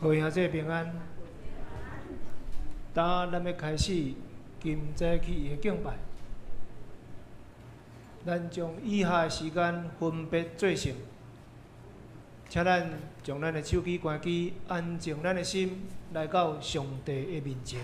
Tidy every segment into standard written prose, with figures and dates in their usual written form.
各位兄弟平安。今咱欲開始今早起的敬拜，咱將以下的時間分別做聖，請咱將咱的手機關機，安靜咱的心，來到上帝的面前。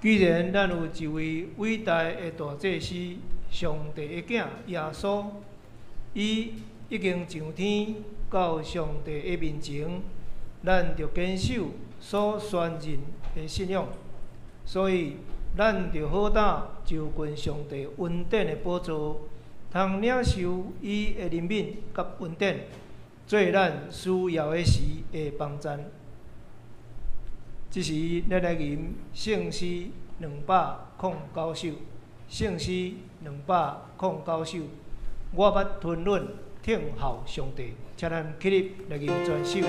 既然咱有一位偉大的大祭司，上帝的囝耶穌，伊已經上天到上帝的面前，咱著堅守所宣認的信仰。所以，咱著好膽就近上帝恩典的寶座，通領受伊的憐憫佮恩典，做咱需要的時的幫贊。這時，咱來吟聖詩209首，聖詩209首，我捌吞忍聽候上帝，請咱起立來吟全首。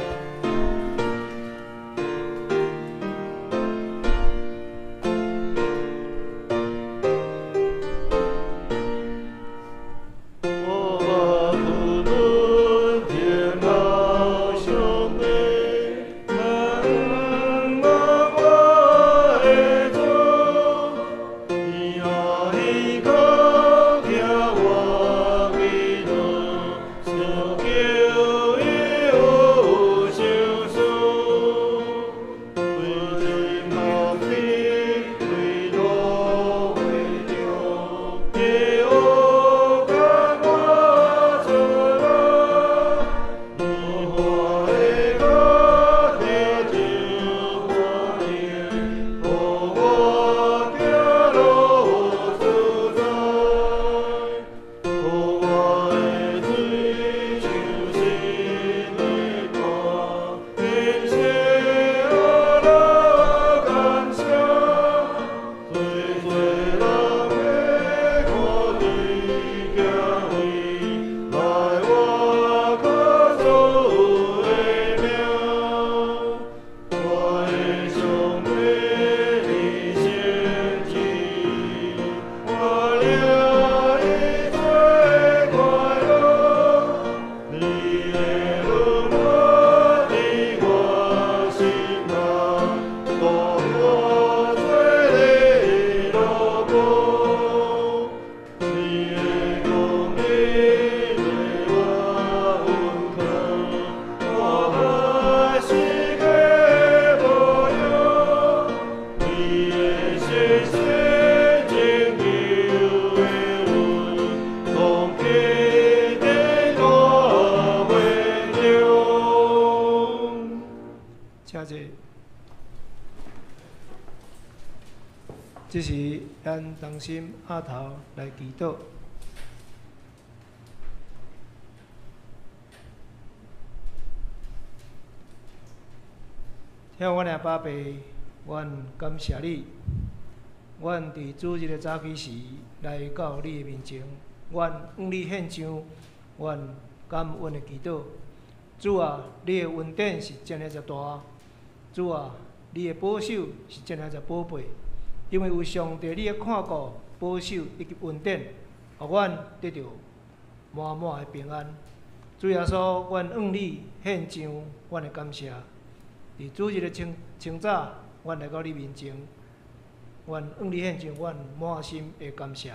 我。咱同心阿頭來祈禱。疼阮的阿爸父，阮感謝你。阮佇主日的早起時來到你的面前，阮向你獻上阮感恩的祈禱。主啊，你的恩典是遮爾遮大。主啊，你的保守是遮爾遮寶貝，因為有上帝你的看顧、保守以及恩典，予阮得著滿滿的平安。主耶穌，阮向你獻上阮的感謝。佇主日的清清早，阮來到你面前，阮向你獻上阮滿心的感謝。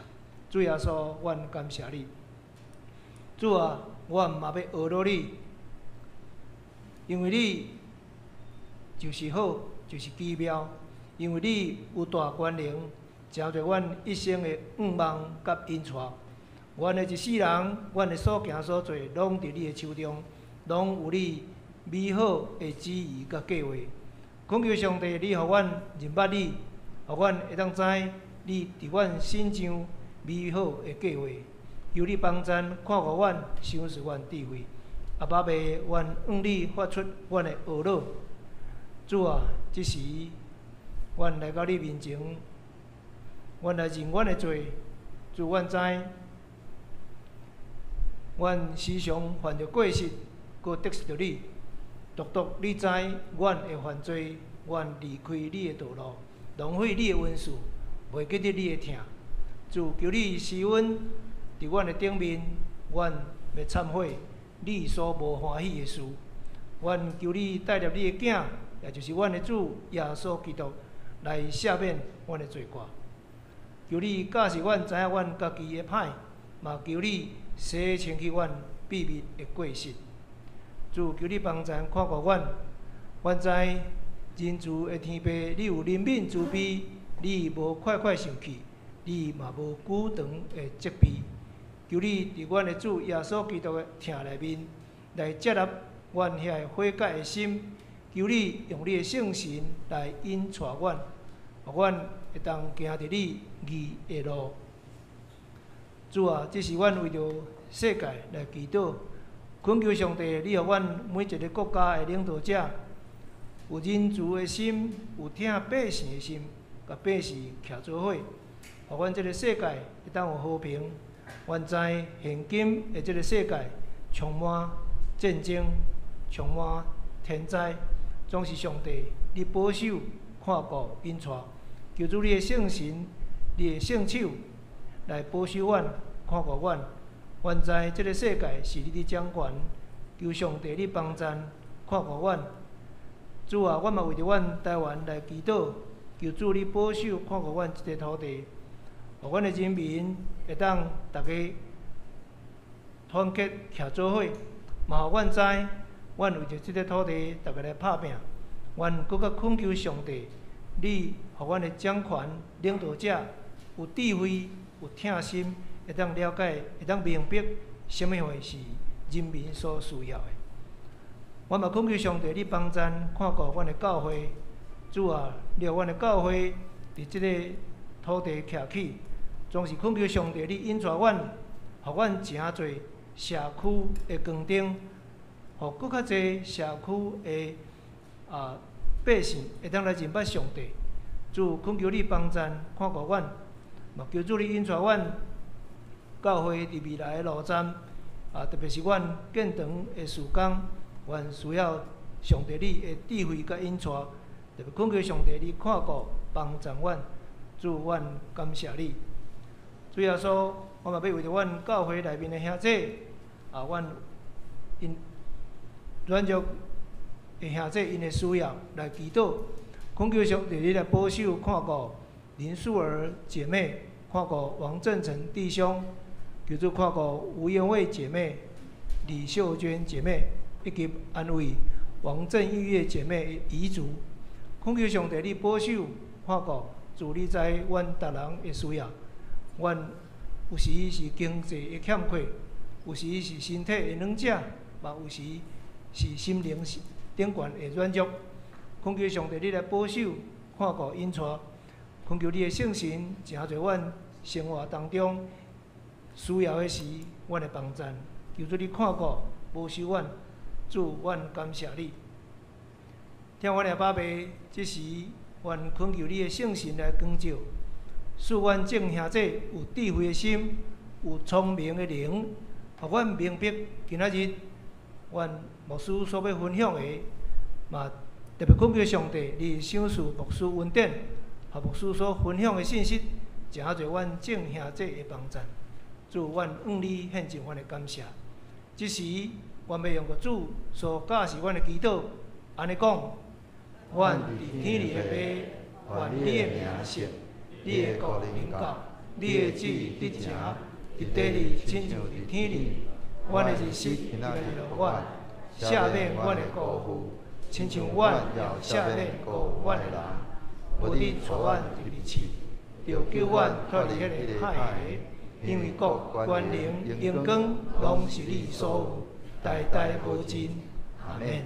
主耶穌，阮感謝你。主啊，阮嘛欲學落你，因為你就是好，就是奇妙。因為你有大權能，成就阮一生的願望佮引帶。阮的一世人，阮的所行所做，攏佇你的手中，攏有你美好的旨意佮計劃。懇求上帝，你予阮認捌你，予阮會當知你佇阮身上美好的計劃。求你幫贊看顧阮，賞賜阮智慧。阿爸父，阮向你發出阮的懊惱。主啊，這時阮來到你面前，阮來認阮的罪。主，阮知，阮時常犯著過失，閣得罪著你。獨獨你知阮的犯罪，阮離開你的道路，浪費你的恩賜，袂記得你的疼。主，求你施恩佇阮的頂面，阮欲懺悔你所無歡喜的事。阮求你帶著你的囝，也就是阮的主耶穌基督，來赦免阮的罪過。求你教示阮知影阮家己的歹，嘛求你洗清去阮秘密的過失。主，求你幫贊看顧阮，阮知仁慈的天父，你有憐憫慈悲，你無快快生氣，你嘛無久長的責備。求你佇阮的主耶穌基督的疼內面，來接納阮遐个悔改的心。求你用你的聖神來引帶阮，予阮會當行佇你義的路。主啊，這是阮為著世界來祈禱，懇求上帝，你予阮每一个國家的領導者有仁慈的心，有疼百姓的心，共百姓徛做伙，予阮這个世界會當有和平。阮知現今的這个世界充滿戰爭，充滿天災，總是上帝你保守看顧引帶，求主你的聖神、你的聖手來保守阮、看顧阮。阮知這个世界是你佇掌權，求上帝你幫贊看顧阮。主啊，阮嘛為著阮台灣來祈禱，求主你保守看顧阮這塊土地，予阮的人民會當逐家團結徛做伙，嘛予阮知，阮為著這塊土地逐家來拍拚。阮閣較懇求上帝，你予阮的掌權領導者有智慧、有疼心，會當了解、會當明白，啥物貨是人民所需要的。阮嘛懇求上帝，你幫贊看顧阮的教會。主啊，你予阮的教會佇這個土地徛起，總是懇求上帝，你引帶阮，予阮誠濟社區的光燈，予閣較濟社區的百姓會當來認捌上帝。主，懇求你幫贊看顧阮，嘛求主你引帶阮教會佇未來的路站，特別是阮建堂的事工，阮需要上帝你的智慧佮引帶，特別懇求上帝你看顧幫助阮，主，阮感謝你。主耶穌，我嘛欲為著阮教會內面的兄弟，阮𪜶軟弱的兄弟𪜶的需要來祈禱，懇求上帝你來保守看顧林素兒姐妹，看顧王振成弟兄，求主看顧吳彥慧姐妹、李秀娟姐妹，以及安慰王振玉月姐妹的遺族。懇求上帝你保守看顧，主你知阮逐人的需要。阮有時是經濟的欠缺，有時是身體的軟弱，嘛有時是心靈頂懸的軟弱。懇求上帝你來保守看顧引帶，恳求你的圣神，成做阮生活当中需要的时，阮的帮赞。求主你看顾，保守阮，主，阮感谢你。听阮的阿爸，这时，阮恳求你的圣神来光照，使阮众兄弟有智慧的心，有聪明的灵，予阮明白今仔日阮牧师所欲分享的，嘛特别恳求上帝，你赏赐牧师恩典，予牧师所分享的信息，成做阮众兄弟的帮赞。主，阮向你献上阮的感谢。这时，阮欲用个主所教示阮的祈祷，按呢讲：阮伫天里的父，愿你的名圣，你的国临到，你的旨意得成，伫地里亲像伫天里。阮的日食今仔日予阮，赦免阮的过负，亲像阮也赦免过负阮的人。无得带阮入去试，著救阮脫離彼个歹的。因為國、權能、榮光，攏是你所有，代代無盡。阿們。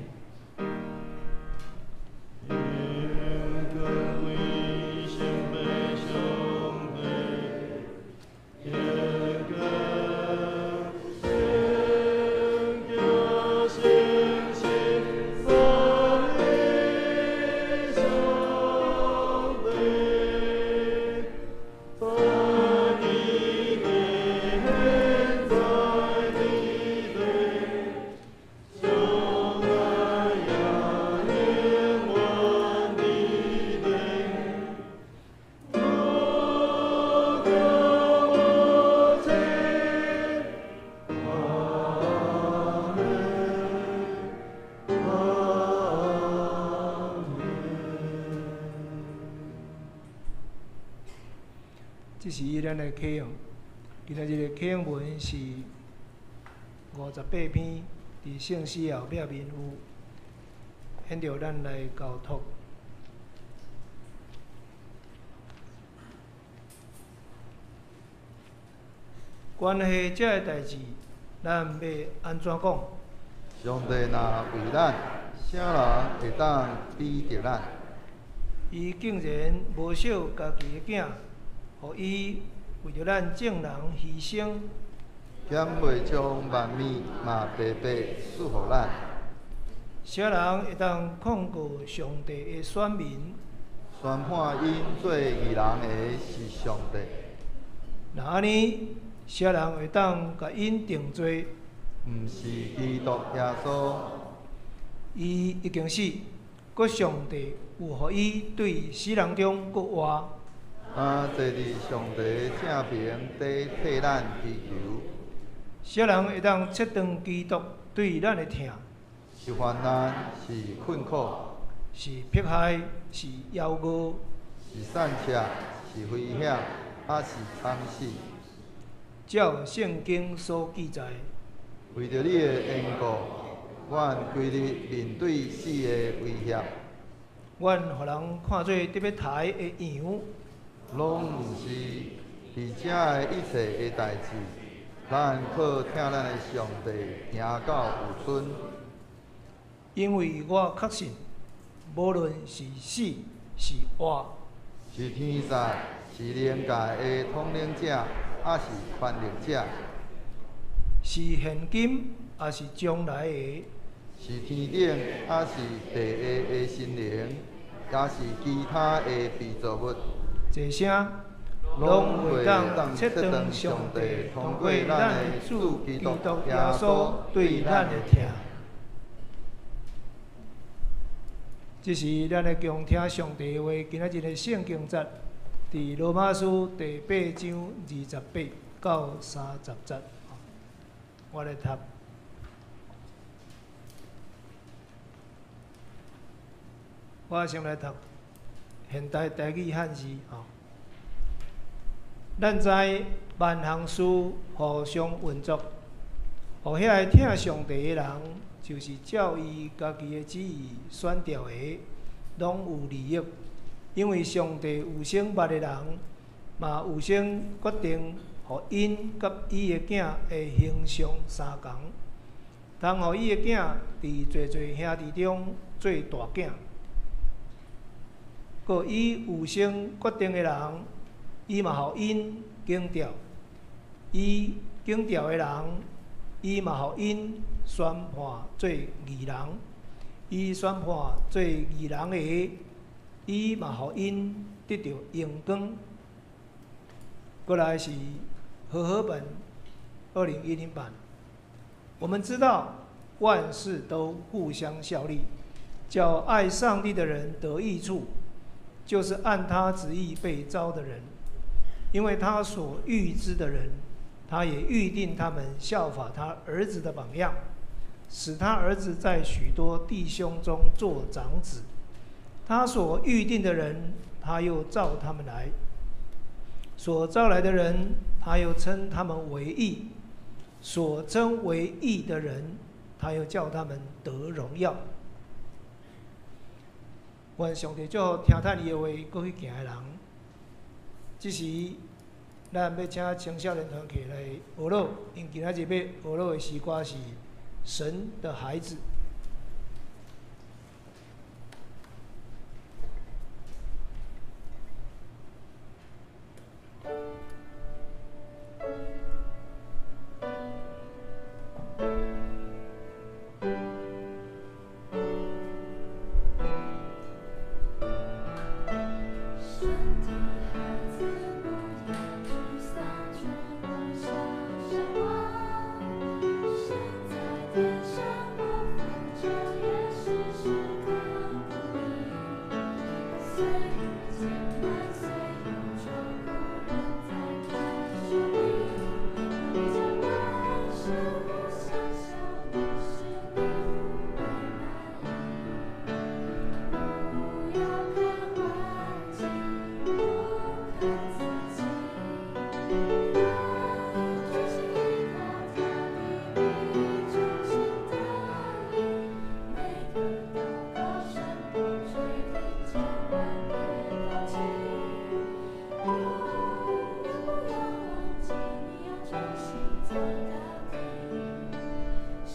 這是咱的啟用，今仔日的啟用文是58篇，佇聖詩後壁面有，現著咱來交託。關係這个代誌，咱欲按怎講？上帝若為咱，啥人會當比著咱？伊竟然無惜家己的囝，予伊為著咱眾人犧牲，敢袂將萬物嘛白白賜予咱？啥人會當控告上帝的選民？宣判𪜶做義人的是上帝。若按呢，啥人會當共𪜶定罪？毋是基督耶穌。伊已經死，閣上帝有予伊對死人中閣活。啊！坐佇上帝正爿佇替咱祈求。啥人會當切斷基督對咱的疼？是患難，是困苦，是迫害，是枵餓，是散赤，是危險，抑是慘死？照聖經所記載，為著你的緣故，阮規日面對死的威脅。阮予人看做得欲刣的羊。攏毋是，佇遮的一切的代誌，咱靠疼咱的上帝行到有賰。因為我確信，無論是死是活，是天使，是靈界的統領者，抑是權力者，是現今，抑是將來的，是天頂，抑是地下的神靈，抑是其他的被造物。這聲攏袂當切斷上帝通過咱的主基督耶穌對咱的疼。這是咱來共聽上帝的話，今仔日的聖經節，佇羅馬書第八章28到30節。我來讀。我先來讀現代台語漢字吼。咱知萬項事互相運作，予遐个疼上帝的人，就是照伊家己的旨意選召的，攏有利益。因為上帝預先捌的人，嘛預先決定，予𪜶佮伊的囝的形象相仝，通予伊的囝佇濟濟兄弟中做大囝。閣閣伊預先決定的人，伊嘛予𪜶揀著；伊揀著的人，伊嘛予𪜶宣判做義人；伊宣判做義人的，伊嘛予𪜶得著榮光。過來是和合本2010版。我們知道萬事都互相效力，叫愛上帝的人得益處，就是按他旨意被召的人。因為他所預知的人，他也預定他們效法他兒子的榜樣，使他兒子在許多弟兄中做長子。他所預定的人，他又召他們來；所召來的人，他又稱他們為義；所稱為義的人，他又叫他們得榮耀。願上帝祝福聽趁伊的話，閣去行的人。這時，咱欲請青少年團契來學樂，𪜶今仔日欲學樂的詩歌是《神的孩子》。神的孩子，不要沮喪，卻不想失望。神在天上不分晝夜，時時看顧你。雖遇艱難，雖有愁苦，仍在他手裡。你將萬事互相效力，使你富為滿意。不要看環境，不看自己，凡專心依靠他，必你忠心得意。每個禱告聲都垂聽，千萬別放棄。永遠不要忘記，你要忠心走到底。神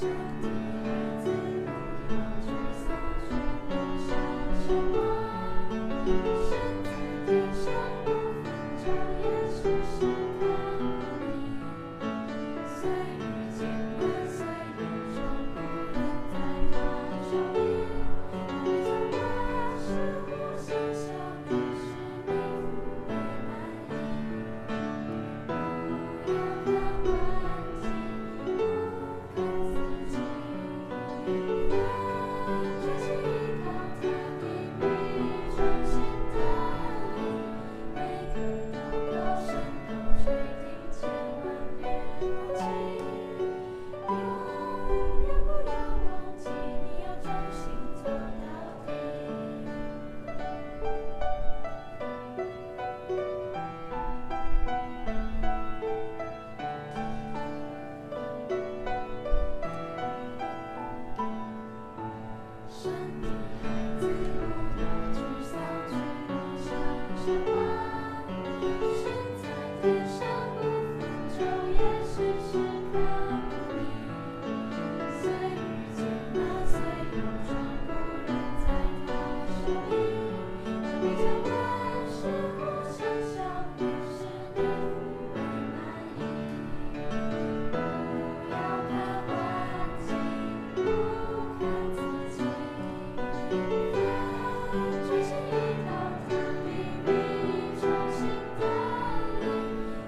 的孩子，不要沮喪，卻不想失望。神在天上不分晝夜，時時看顧你。雖遇艱難，雖有愁苦，仍在他手裡。你將萬事互相效力，使你富為滿意。不要看環境，不看自己，凡專心依靠他的，必忠心得意。每個禱告聲都垂聽，千萬別放棄。永遠不要忘記，你要忠心走到底。神的孩子，不要沮喪，卻不想失望。神在天上不分晝夜，時時看顧你。雖遇艱難，雖有愁苦，仍在他手裡。你將萬事互相效力，使你富為滿意。不要看環境，不看自己，凡專心依靠他，必你忠心得意。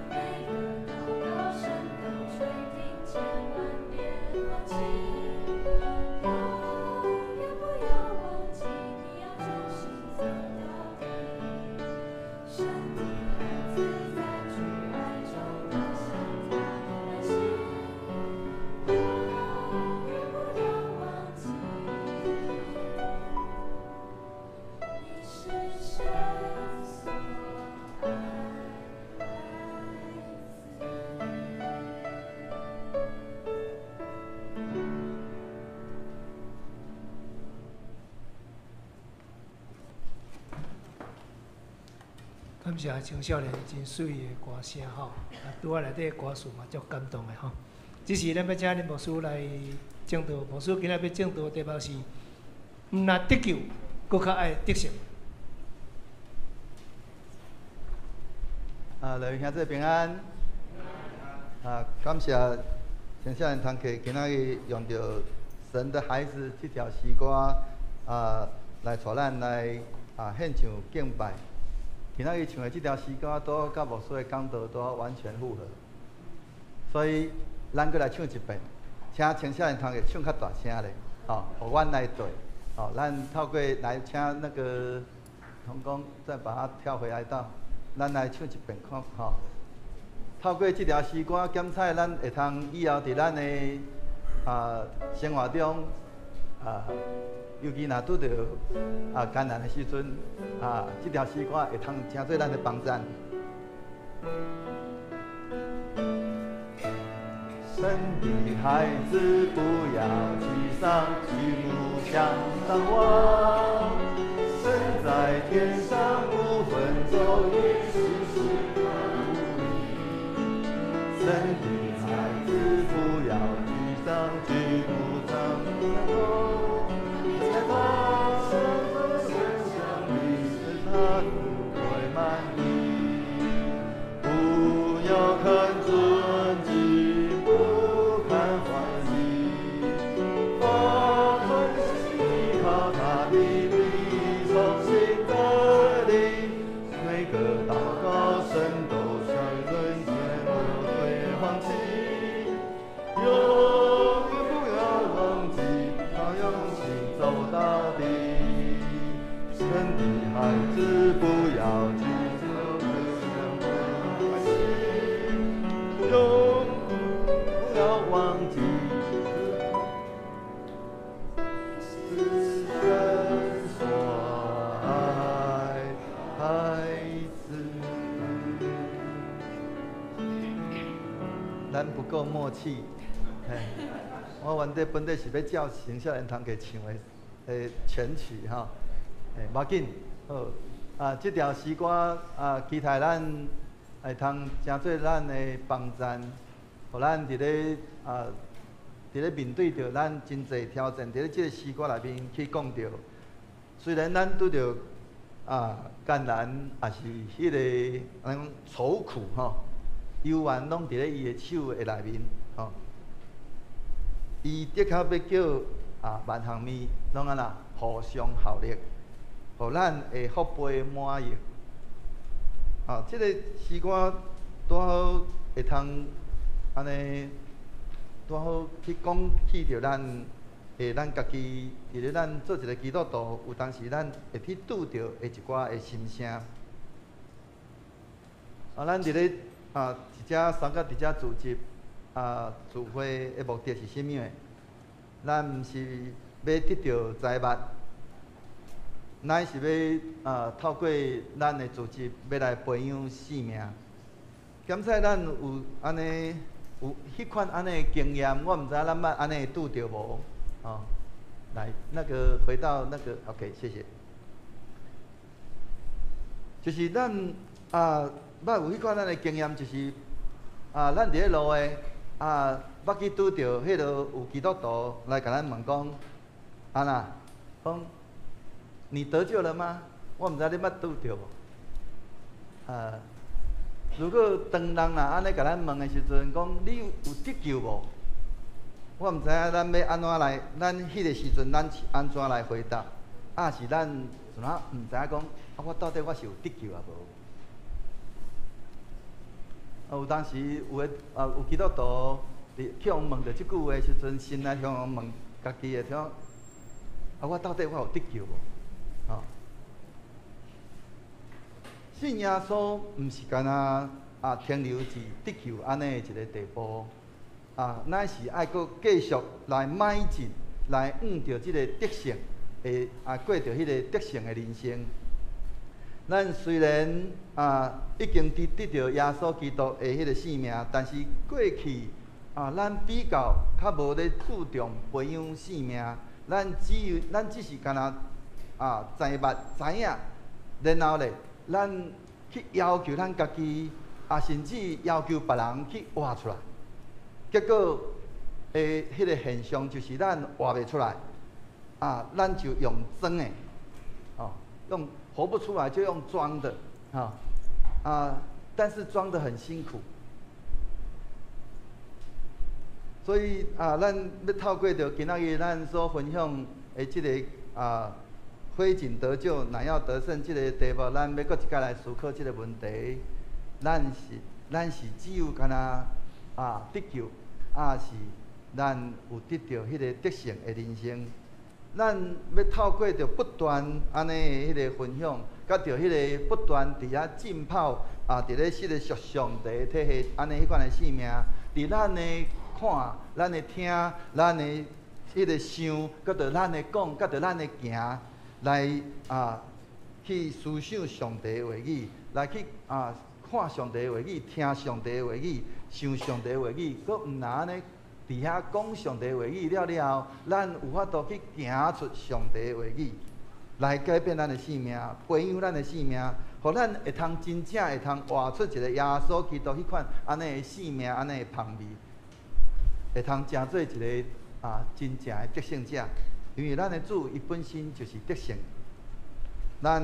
每個禱告聲都垂聽，千萬別放棄。永遠不要忘記，你要忠心走到底。神的孩子，在主愛中當向他安息。永遠不要忘記，你是神所愛孩子。感謝青少年真媠的歌聲吼，啊，拄仔內底歌詞嘛足感動的吼。這時咱欲請林牧師來證道，牧師今仔欲證道的題目是：毋若得救，閣較愛得勝。啊，來兄弟平安。啊，感謝青少年堂客今仔日用著《神的孩子》這條詩歌啊，來帶咱來啊獻上敬拜。今仔日唱的這條詩歌都佮牧師的講道都完全符合，所以咱閣來唱一遍，請青少年堂客唱較大聲咧，吼，予阮來對，吼，咱透過來請那個同工再把它跳回來到，咱來唱一遍看，吼。透過這條詩歌檢採，咱會通以後佇咱的啊生活中啊，尤其若拄著啊艱難的時陣啊，這條詩歌會通成做咱的幫贊。神的孩子，不要沮喪，舉目向上望，神在天上無分晝夜，時時看顧你。神的孩子，不要沮喪，舉目張望，在他手中想象你是他不會滿意。不要看尊敬，不看環境，發專心依靠他的必從新得力。每個禱告神都垂聽，絕不會放棄。永遠不要忘記，靠勇氣走到底。神的孩子，不要沮喪，永不要忘記，是神所愛孩子。咱不夠默契，嘿，我原底本底是欲照青少年堂客唱的，全曲吼，無要緊，好，啊，這條詩歌啊，期待咱會通成做咱的幫贊，予咱佇咧啊，佇咧面對著咱真濟挑戰，佇咧這個詩歌內面去講著，雖然咱拄著啊艱難，也是彼個按呢講愁苦吼，猶原攏佇咧伊的手的內面吼。伊的確欲叫啊萬項物攏按怎互相效力，予咱會福杯滿溢。啊，這個詩歌拄好會通按呢，拄好去講起著咱，咱家己佇咧咱做一個基督徒，有當時咱會去拄著的一寡的心聲。啊，咱佇咧啊，佇遮三甲佇遮組織啊，聚會的目的是啥物的？咱毋是欲得著財物，乃是欲啊透過咱的組織，欲來培養性命。敢使咱有按呢有彼款按呢的經驗，我毋知影咱捌按呢拄著無？哦，來，那個回到那個，OK，謝謝。就是咱啊，捌有彼款咱的經驗，就是啊，咱佇咧路的啊，捌去拄著彼个有基督徒來共咱問講，啊那，講你得救了嗎？我毋知你捌拄著無？啊，如果當人若按呢共咱問的時陣，講你有得救無？我毋知影咱欲按怎來，咱彼個時陣咱是按怎來回答？啊是咱怎啊毋知影講，啊我到底我是有得救抑無？啊有當時有的啊有基督徒佇去予問著這句話的時陣，心內向問家己的聽，啊我到底我有得救無？吼，信耶穌毋是干焦啊停留佇得救按呢一個地步，啊，乃是愛閣繼續來邁進，來向著這個得勝的啊過著彼個得勝的人生。咱雖然啊已經佇得著耶穌基督的彼個性命，但是過去啊，咱比較較無咧注重培養性命，咱只有咱只是干焦啊知捌知影，然後咧，咱去要求咱家己，啊，甚至要求別人去活出來，結果的彼個現象就是咱活袂出來，啊，咱就用裝的，哦，用活不出來就用裝的，哈，啊，但是裝得很辛苦。所以啊，咱欲透過著今仔日咱所分享的這个啊，非僅得救，乃要得勝這个題目，咱欲閣一擺來思考這个問題。咱是只有干焦啊得救，抑是咱有得著彼个得勝的人生？咱欲透過著不斷按呢彼个分享，佮著彼个不斷佇遐浸泡啊，佇咧這个屬上帝體系按呢彼款的生命，佇咱的看、咱的聽、咱的彼个想，佮著咱的講，佮著咱的行，來啊去思想上帝的話語，來去啊看上帝的話語，聽上帝的話語，想上帝的話語，閣毋若按呢佇遐講上帝話語了了後，咱有法度去行出上帝的話語，來改變咱的生命，培養咱的生命，予咱會通真正會通活出一个耶穌基督彼款按呢的生命，按呢的芳味，會通成做一个啊真正的得勝者。因為咱的主伊本身就是得勝。咱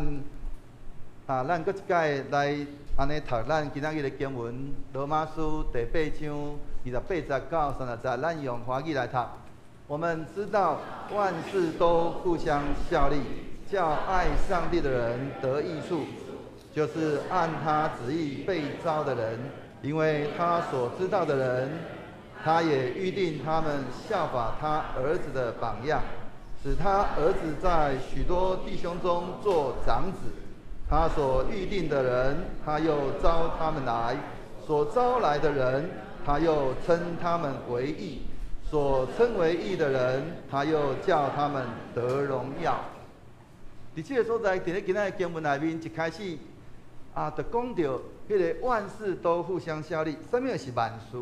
啊，咱閣一擺來按呢讀咱今仔日的經文，羅馬書第八章28節到30節，咱用華語來讀。我們知道萬事都互相效力，叫愛上帝的人得益處，就是按他旨意被召的人，因為他所知道的人，他也預定他們效法他兒子的榜樣，使他兒子在許多弟兄中做長子。他所預定的人，他又召他們來；所召來的人，他又稱他們為義；所稱為義的人，他又叫他們得榮耀。佇這个所在，佇咧今仔的經文內面，一開始啊，就講著彼个萬事都互相效力。啥物是萬事？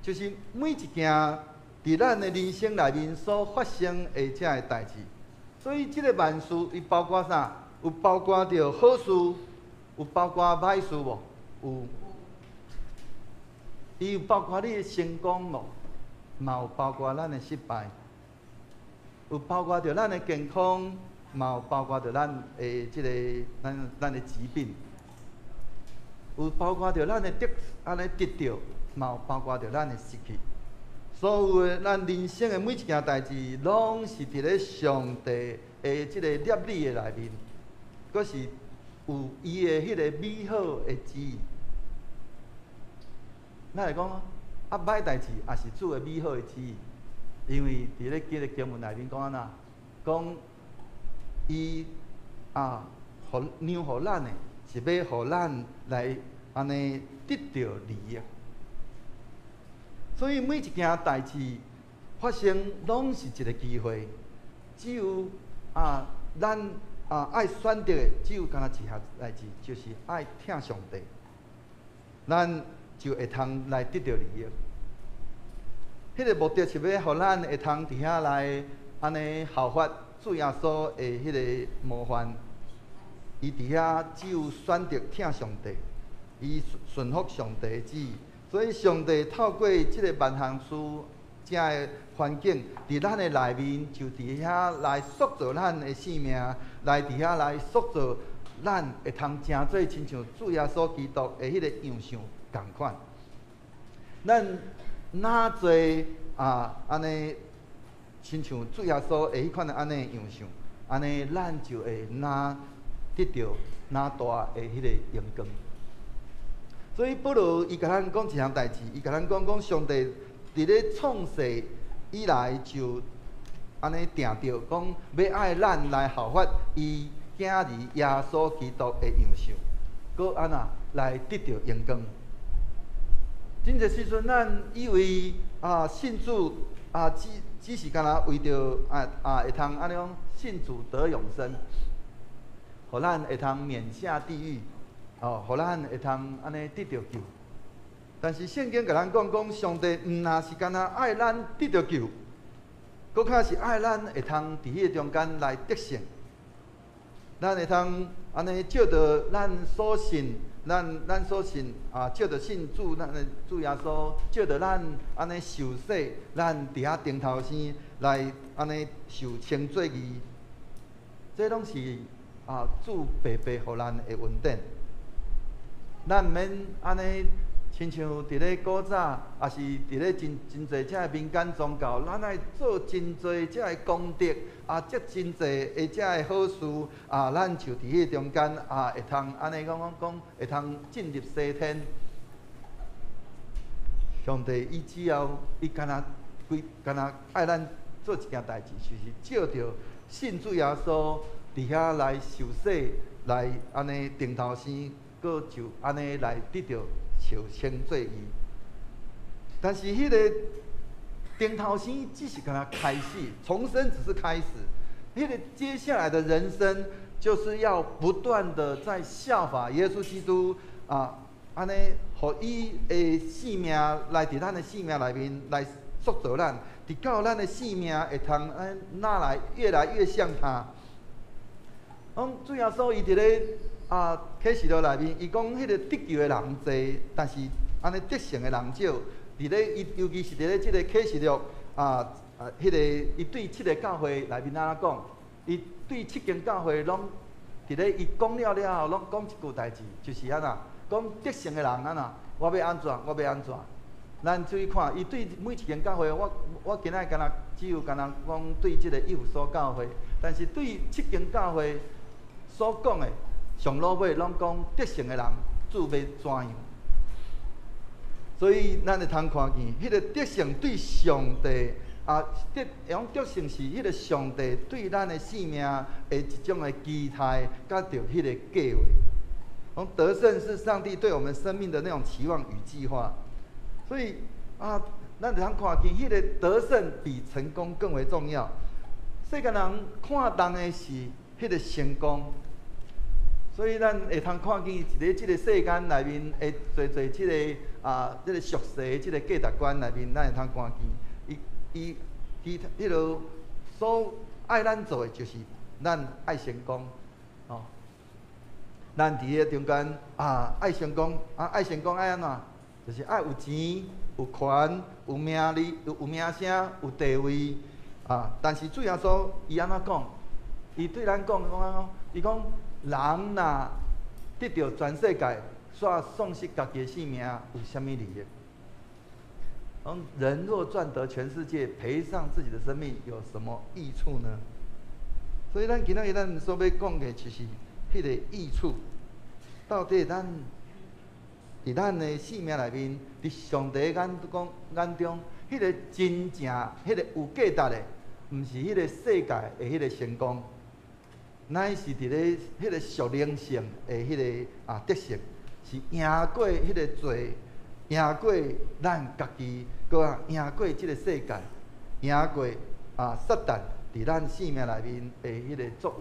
就是每一件佇咱的人生內面所發生的這个代誌。所以這个萬事，伊包括啥？有包括著好事，有包括歹事無？有。伊有包括你的成功無？嘛有包括咱的失敗。有包括著咱的健康，嘛有包括著咱的這个咱的疾病。有包括著咱的得，按呢得著，嘛有包括著咱的失去。所有的咱人生的每一件代誌，攏是佇咧上帝的這个攝理的內面，閣是有伊的彼个美好的旨意。咱會講啊，歹代誌也是主的美好的旨意，因為佇咧這个經文內面講按怎，講伊啊，予讓予咱的，是欲予咱來按呢得著利益。所以每一件代誌發生，攏是一個機會。只有啊，咱啊愛選擇的，只有干焦一項代誌，就是愛疼上帝，咱就會通來得著利益。彼个目的是欲予咱會通佇遐來按呢效法主耶穌的彼个模範。伊佇遐只有選擇疼上帝，伊順服上帝的旨意。所以上帝透過這个萬項事這个環境，佇咱的內面，就佇遐來塑造咱的生命，來佇遐來塑造咱會通成做親像主耶穌基督的彼个樣相仝款。咱若濟啊，按呢親像主耶穌的彼款的按呢樣相，按呢咱就會若得著若大的彼个榮光。所以保羅伊共咱講一項代誌，伊共咱講講上帝佇咧創世以來就按呢定著，講欲愛咱來效法伊囝兒耶穌基督的樣相，閣按怎來得著榮光。真濟時陣，咱以為啊信主啊只是干焦為著啊啊會通按呢講信主得永生，予咱會通免下地獄。哦，予咱會通按呢得著救。但是聖經共咱講講，上帝毋若是干焦愛咱得著救，閣較是愛咱會通佇彼个中間來得勝。咱會通按呢藉著咱所信，咱所信啊，藉著信主，咱的主耶穌，藉著咱按呢受洗，咱佇遐頂頭生來按呢受稱做義，這攏是啊主白白予咱的恩典。咱毋免按呢，親像佇咧古早，抑是佇咧真真濟這个民間宗教，咱愛做真濟這个功德，啊，積真濟的這个好事，啊，咱就佇彼個中間啊，會通按呢講講講，會通進入西天。上帝伊只要伊敢若規敢若愛咱做一件代誌，就是藉著信主耶穌佇遐來受洗，來按呢重頭生，閣就按呢來得著受稱做義。但是彼個重頭生只是敢若開始，重生只是開始，彼個接下來的人生就是要不斷的在效法耶穌基督啊，按呢，予伊的性命來佇咱的性命內面來塑造咱，直到咱的性命會通按哪來越來越像他。講主耶穌伊佇咧啊啟示錄內面，伊講彼個得救的人濟，但是按呢得勝的人少。佇咧伊尤其是佇咧這個啟示錄啊啊，彼個伊對七个教會內面按怎講？伊對七間教會攏佇咧伊講了了後，攏講一句代誌，就是按怎講得勝的人按怎，我欲按怎，我欲按怎。咱注意看，伊對每一間教會，我我今仔敢若只有敢若講對這个以弗所教會，但是對七間教會所講的，上落尾攏講得勝的人，主欲怎樣？所以咱會通看見，彼個得勝對上帝啊，得講得勝是彼個上帝對咱的性命的一種的期待，佮著彼個計劃。講得勝是上帝對我們生命的那種期望與計劃。所以啊，咱會通看見，彼個得勝比成功更為重要。世間人看重的是彼個成功。所以咱會通看見，佇咧這个世間內面，會濟濟這个啊，這个俗世的這个價值觀內面，咱會通看見，伊伊其他彼落所愛咱做的，就是咱愛成功，哦。咱佇彼個中間啊，愛成功啊，愛成功愛按怎？就是愛有錢、有權、有名利、有有名聲、有地位啊。但是主耶穌伊按怎講？伊對咱講講按怎？伊講，人若得著全世界，煞喪失家己的性命，有啥物利益？講人若賺得全世界，賠上自己的生命，有什麼益處呢？所以咱今仔日咱所欲講的，就是彼個益處，到底咱佇咱的性命內面，佇上帝眼光眼中，彼個真正、彼個有價值的，毋是彼個世界的彼個成功。乃是佇咧彼個屬靈性的彼個啊得勝，是贏過彼個罪，贏過咱家己，閣啊贏過這个世界，贏過啊撒旦佇咱性命內面的彼個作為。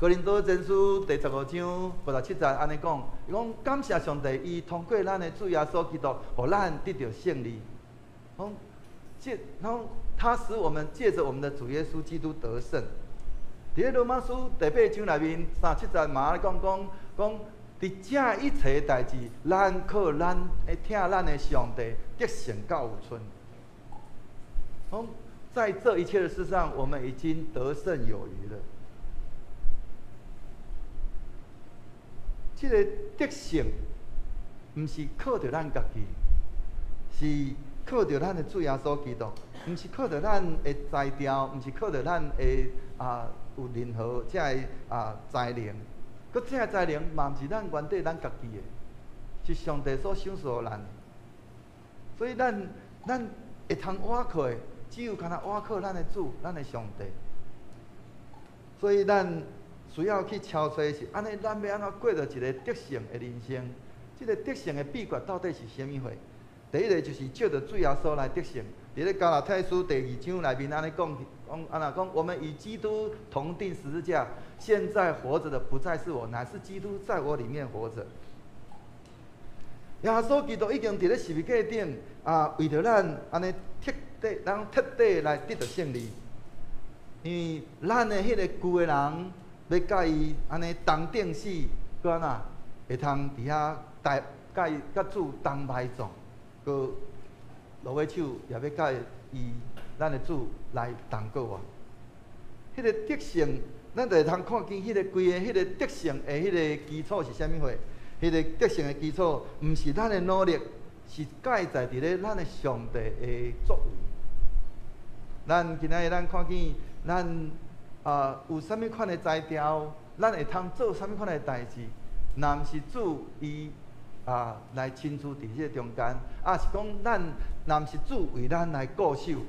哥林多前書第十五章五十七節按呢講，伊講感謝上帝，伊通過咱的主耶穌基督，予咱得著勝利。講藉，講他使我們藉著我們的主耶穌基督得勝。佇咧羅馬書第八章內面三十七節嘛咧講講講，佇這一切代誌，咱靠咱的疼咱的上帝得勝到有賰。講在這一切的事上，我們已經得勝有餘了。這个得勝，毋是靠著咱家己，是靠著咱的主耶穌基督，毋是靠著咱的才調，毋是靠著咱的啊有任何這个啊才能，閣這个才能嘛毋是咱原底咱家己的，是上帝所賞賜予咱的。所以咱咱會通倚靠的，只有干焦倚靠咱的主，咱的上帝。所以咱需要去敲揣是按呢，咱欲按怎過著一个得勝的人生？這个得勝的秘訣到底是啥物貨？第一个就是藉著主耶穌來得勝。佇咧加拉太書第二章內面按呢講，講按怎講？我們與基督同釘十字架，現在活著的不再是我，乃是基督在我裡面活著。耶穌基督已經佇咧十字架頂啊，為著咱按呢徹底，咱徹底來得著勝利。因為咱的彼个舊的人，欲佮伊按呢同釘死，閣按怎會通佇遐代佮伊佮主同埋葬，閣落尾手也欲佮伊咱的主來同過活。彼个得勝，咱就會通看見彼个規个彼个得勝的彼个基礎是啥物貨？彼个得勝的基礎，毋是咱的努力，是蓋在佇咧咱的上帝的作為。咱今仔日咱看見咱啊有啥物款的才調，咱會通做啥物款的代誌，若毋是主伊啊來親自佇這個中間，抑是講咱若毋是主為咱來顧守，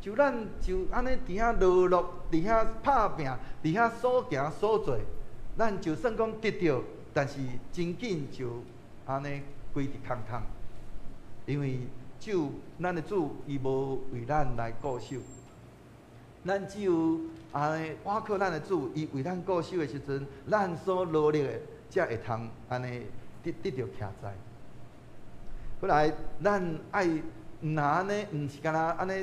就咱就按呢佇遐勞碌，佇遐拍拚，佇遐所行所做，咱就算講得著，但是真緊就按呢歸佇空空，因為主咱的主伊無為咱來顧守，咱只有按呢倚靠咱的主，伊為咱顧守的時陣，咱所努力的才會通按呢得著徛在。過來，咱愛毋若按呢，毋是干焦按呢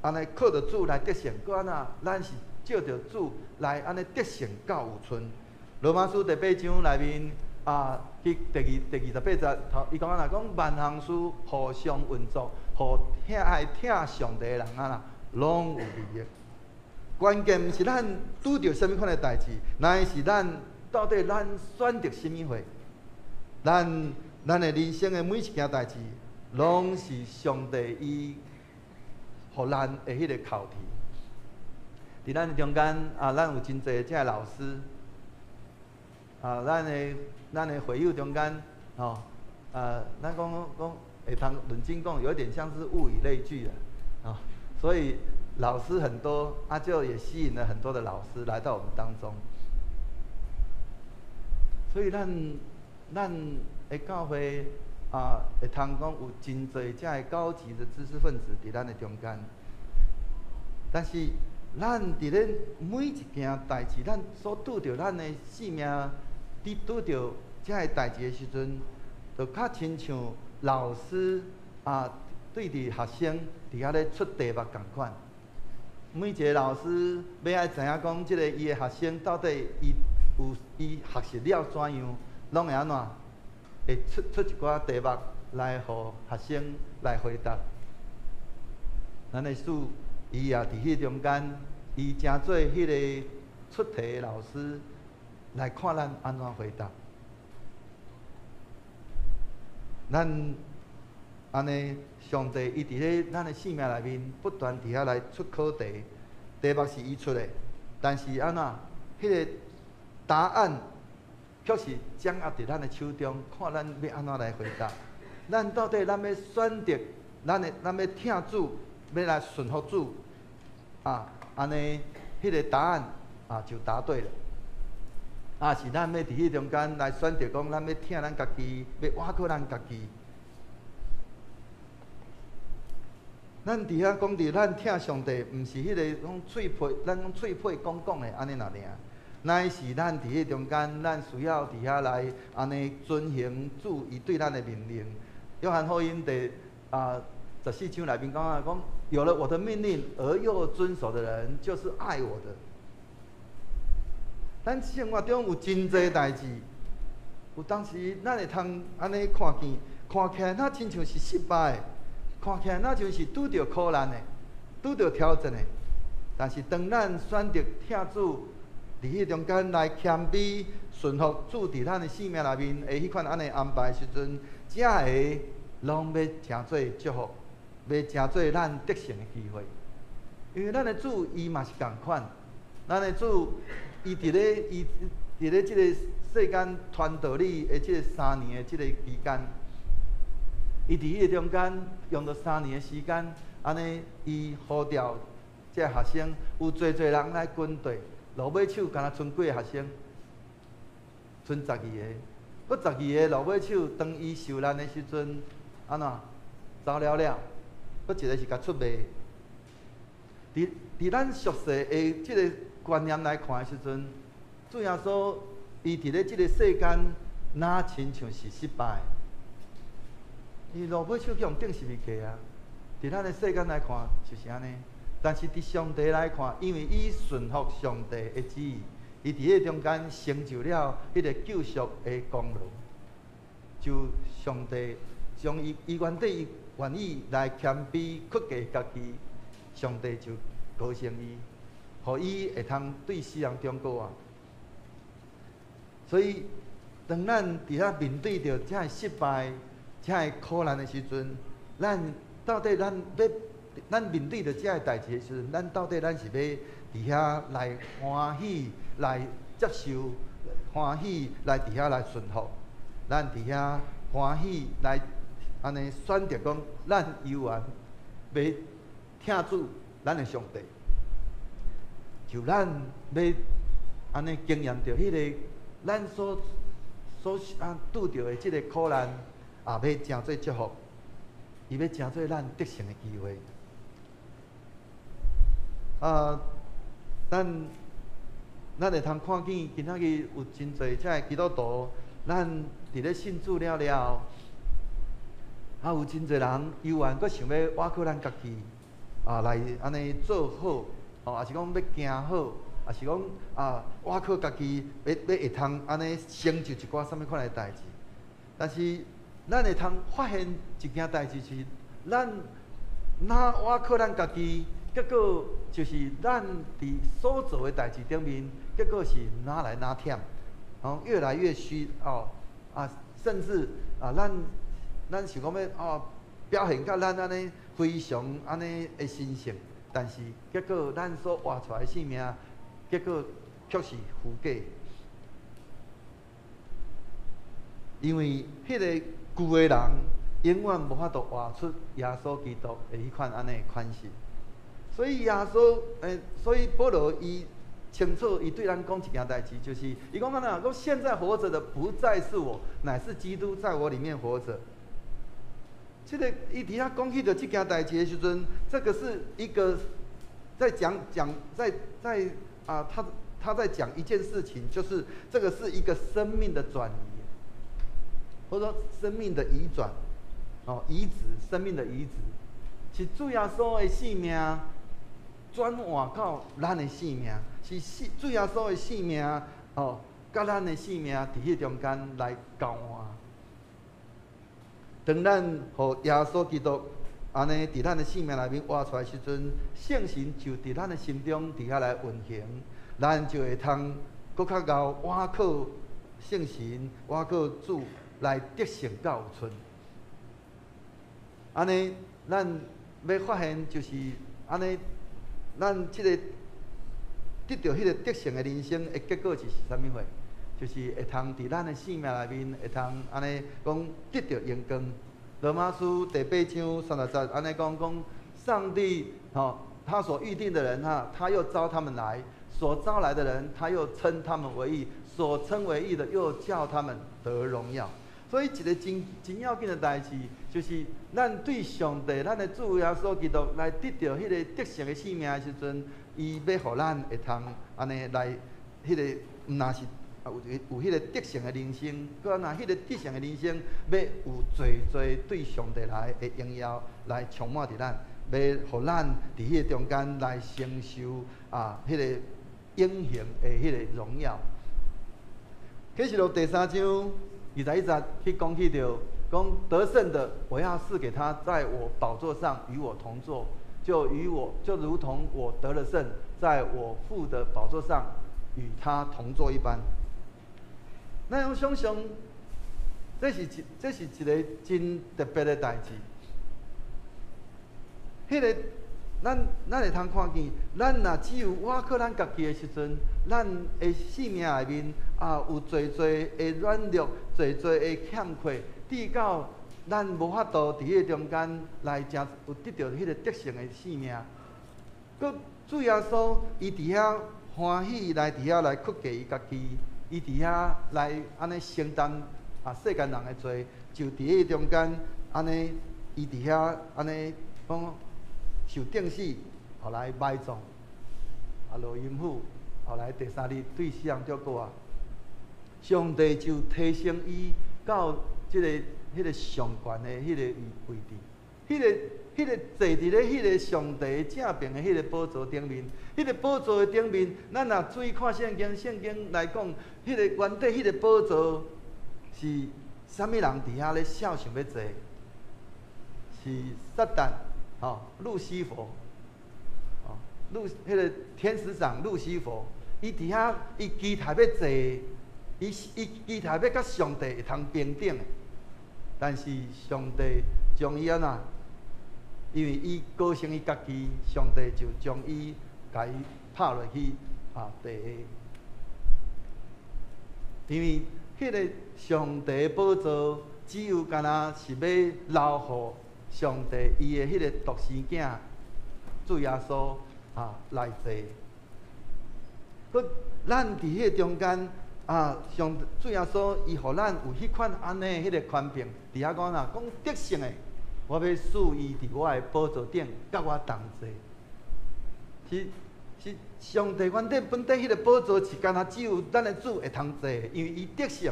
按呢靠著主來得勝，閣按怎？咱是藉著主來按呢得勝到有賰。羅馬書第八章內面啊，去第28節頭，伊講按怎？講萬項事互相運作，予疼愛疼上帝的人按怎，攏有利益。關鍵毋是咱拄著啥物款的代誌，乃是咱到底咱選擇啥物貨。咱的人生的每一件代誌，攏是上帝伊予咱的彼個考題。佇咱中間啊，咱有真濟這个老師啊，咱的會友中間吼啊，咱講講會通論真講，有點像是物以類聚啊，啊，所以老師很多，啊，就也吸引了很多的老師來到我們當中。所以咱的教會啊，會通講有真濟這个高級的知識分子佇咱的中間。但是咱佇咧每一件代誌，咱所拄著咱的性命，佇拄著這个代誌的時陣，就較親像老師啊，對佇學生佇遐咧出題目仝款。每一个老師欲愛知影講，這个伊的學生到底伊有伊學習了怎樣，攏會按怎？會出一寡題目來予學生來回答。咱的主伊也佇彼中間，伊成做彼个出題的老師，來看咱按怎回答。咱按呢，上帝伊佇咧咱的生命內面不斷佇遐來出考題，題目是伊出的，但是按怎，彼个答案卻是掌握佇咱的手中，看咱欲按怎來回答。咱到底咱欲選擇，咱欲疼主，欲來順服主，啊，按呢，彼个答案啊就答對了。啊，是咱欲佇彼中間來選擇，講咱欲疼咱家己，欲倚靠咱家己。咱佇遐講著，咱疼上帝，毋是彼個講喙皮，咱講喙皮講講的按呢爾爾，乃是咱佇彼中間，咱需要佇遐來按呢遵行主伊對咱的命令。約翰福音第14章內面講啊，講有了我的命令而又遵守的人，就是愛我的。咱生活中有真濟代誌，有當時咱會通按呢看見，看起來若親像是失敗的，看起來若像是拄著苦難的，拄著挑戰的。但是當咱選擇疼主，佇彼中間來謙卑順服主佇咱的生命內面的彼款按呢安排的時陣，這个攏欲成做祝福，欲成做咱得勝的機會。因為咱的主伊嘛是仝款，咱的主伊佇咧這個世間傳道理的這個三年的這個期間，伊佇彼個中間用著三年的時間，按呢伊呼召這個學生，有濟濟人來跟綴，落尾手敢若賰幾个學生，賰12个，閣12個落尾手，當伊受難的時陣，按怎走了了，閣一个是共出賣。佇咱俗世的這個觀念來看的時陣，主耶穌伊佇咧這個世間，若親像是失敗。伊落尾手去予釘十字架啊！佇咱的世間來看就是按呢，但是佇上帝來看，因為伊順服上帝的旨意，伊佇彼個中間成就了彼個救贖的功勞。就上帝將伊，伊原底伊願意來謙卑屈低家己，上帝就高升伊，予伊會通對世人忠告啊。所以當咱佇遐面對著遮个失敗、遮个苦難的時陣，咱到底咱欲咱面對著遮个代誌的時陣，咱到底咱是欲佇遐來歡喜來接受，歡喜來佇遐來順服，咱佇遐歡喜來按呢選擇講，咱猶原欲疼主咱的上帝，就咱欲按呢經驗著彼个咱所拄著的這个苦難，也欲成做祝福，伊欲成做咱得勝的機會。啊，咱會通看見今仔日有真濟這个基督徒，咱佇咧信主了了後，啊有真濟人猶原閣想欲倚靠咱家己，啊來按呢做好，哦，抑是講欲行好，抑是講啊倚靠家己，欲欲會通按呢成就一寡啥物款的代誌。但是咱會通發現一件代誌是，咱若倚靠咱家己，結果就是咱佇所做的代誌頂面，結果是愈來愈忝，哦，越來越虛哦，啊，甚至啊，咱想講欲哦，表現甲咱按呢非常按呢的神聖，但是結果咱所活出來的生命，結果卻是虛假。因為彼个舊的人永遠無法度活出耶穌基督的彼款按呢的款式。所以耶穌，所以保羅伊清楚，伊對咱講一件代誌，就是伊講按怎，講現在活著的不再是我，乃是基督在我裡面活著。這个伊佇遐講起著這件代誌的時陣，這個是一個在講講在在啊，他在講一件事情，就是這個是一個生命的轉移，或者說生命的移轉，哦，移植生命的移植，是主耶穌的生命轉換到咱的生命，是主耶穌的生命哦，佮咱的生命佇彼中間來交換。當咱予耶穌基督按呢佇咱的生命內面活出來時陣，聖神就佇咱的心中佇遐來運行，咱就會通閣較𠢕倚靠聖神，倚靠主來得勝到有賰。按呢，咱欲發現就是按呢，咱這个得著彼个得勝的人生的結果是啥物貨？就是會通佇咱的生命內面會通按呢講得著榮光。羅馬書第八章30節按呢講講，上帝吼，他所預定的人哈，他又召他們來；所召來的人，他又稱他們為義；所稱為義的，又叫他們得榮耀。所以一个真真要緊的代誌，就是咱對上帝、咱的主耶穌基督來得著彼个得勝的生命的時陣，伊欲予咱會通按呢來，彼个毋若是有彼个得勝的人生，閣若彼个得勝的人生，欲有濟濟對上帝來的榮耀來充滿佇咱，欲予咱佇彼個中間來承受啊，彼個永恆的彼个榮耀。啟示錄第三章21節去講起著，講得勝的，我要賜給他，在我寶座上與我同坐，就與我就如同我得了勝，在我父的寶座上與他同坐一般。咱用想像，這是一个真特別的代誌。彼个，咱會通看見，咱若只有倚靠咱家己的時陣，咱的生命內面啊有濟濟的軟弱，濟濟的欠缺，直到咱無法度佇彼個中間來誠有得著彼個得勝的生命。閣主耶穌伊佇遐歡喜來佇遐來屈己伊家己，伊佇遐來按呢承擔啊世間人的罪，就佇彼個中間按呢，伊佇遐按呢講受釘死，後來埋葬，啊落陰府，後來第三日對死人復活。上帝就提升伊到這个彼个上懸的彼个位置，彼个坐佇咧彼个上帝正爿的彼个寶座頂面，彼个寶座的頂面，咱若注意看聖經，聖經來講，彼个原底彼个寶座是啥物人佇遐咧肖想欲坐？是撒旦，吼，路西弗，哦，彼个天使長路西弗，伊佇遐伊期待欲坐。伊期待欲佮上帝會通平等的，但是上帝將伊按怎？因為伊高升伊家己，上帝就將伊共伊拍落去啊地下。因為彼个上帝寶座，只有干焦是欲留予上帝伊的彼个獨生囝主耶穌啊來坐。閣咱佇彼个中間啊，上主耶穌伊予咱有彼款按呢彼个權柄，佇遐講啦，講得勝的，我欲賜伊佇我的寶座頂，佮我同坐。是是，上帝原底本底彼个寶座是干焦只有咱的主會通坐，因為伊得勝。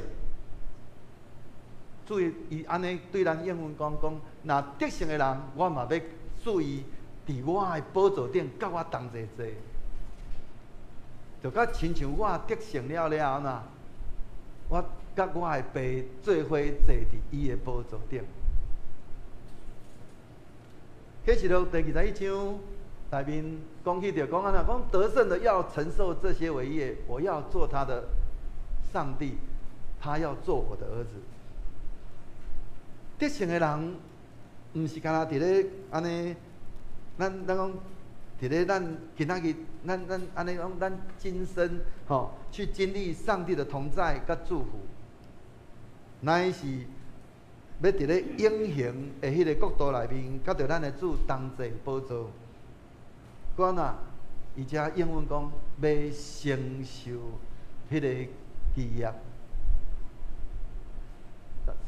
主伊按呢對咱應允講講，若得勝的人，我嘛欲賜伊佇我的寶座頂，佮我同齊坐。就佮親像我得勝了了後呐，我佮我的爸做伙坐佇伊的寶座頂。啟示錄第21章內面講起著講按怎，講得勝的要承受這些為業，我要做他的上帝，他要做我的兒子。得勝的人，毋是干焦佇咧按呢，咱咱講佇咧咱今仔日，咱咱按呢講，咱今生吼去經歷上帝的同在佮祝福，乃是欲佇咧永恆的彼个國度內面，佮著咱的主同坐寶座。講啊，伊遮應允講欲承受彼个基業，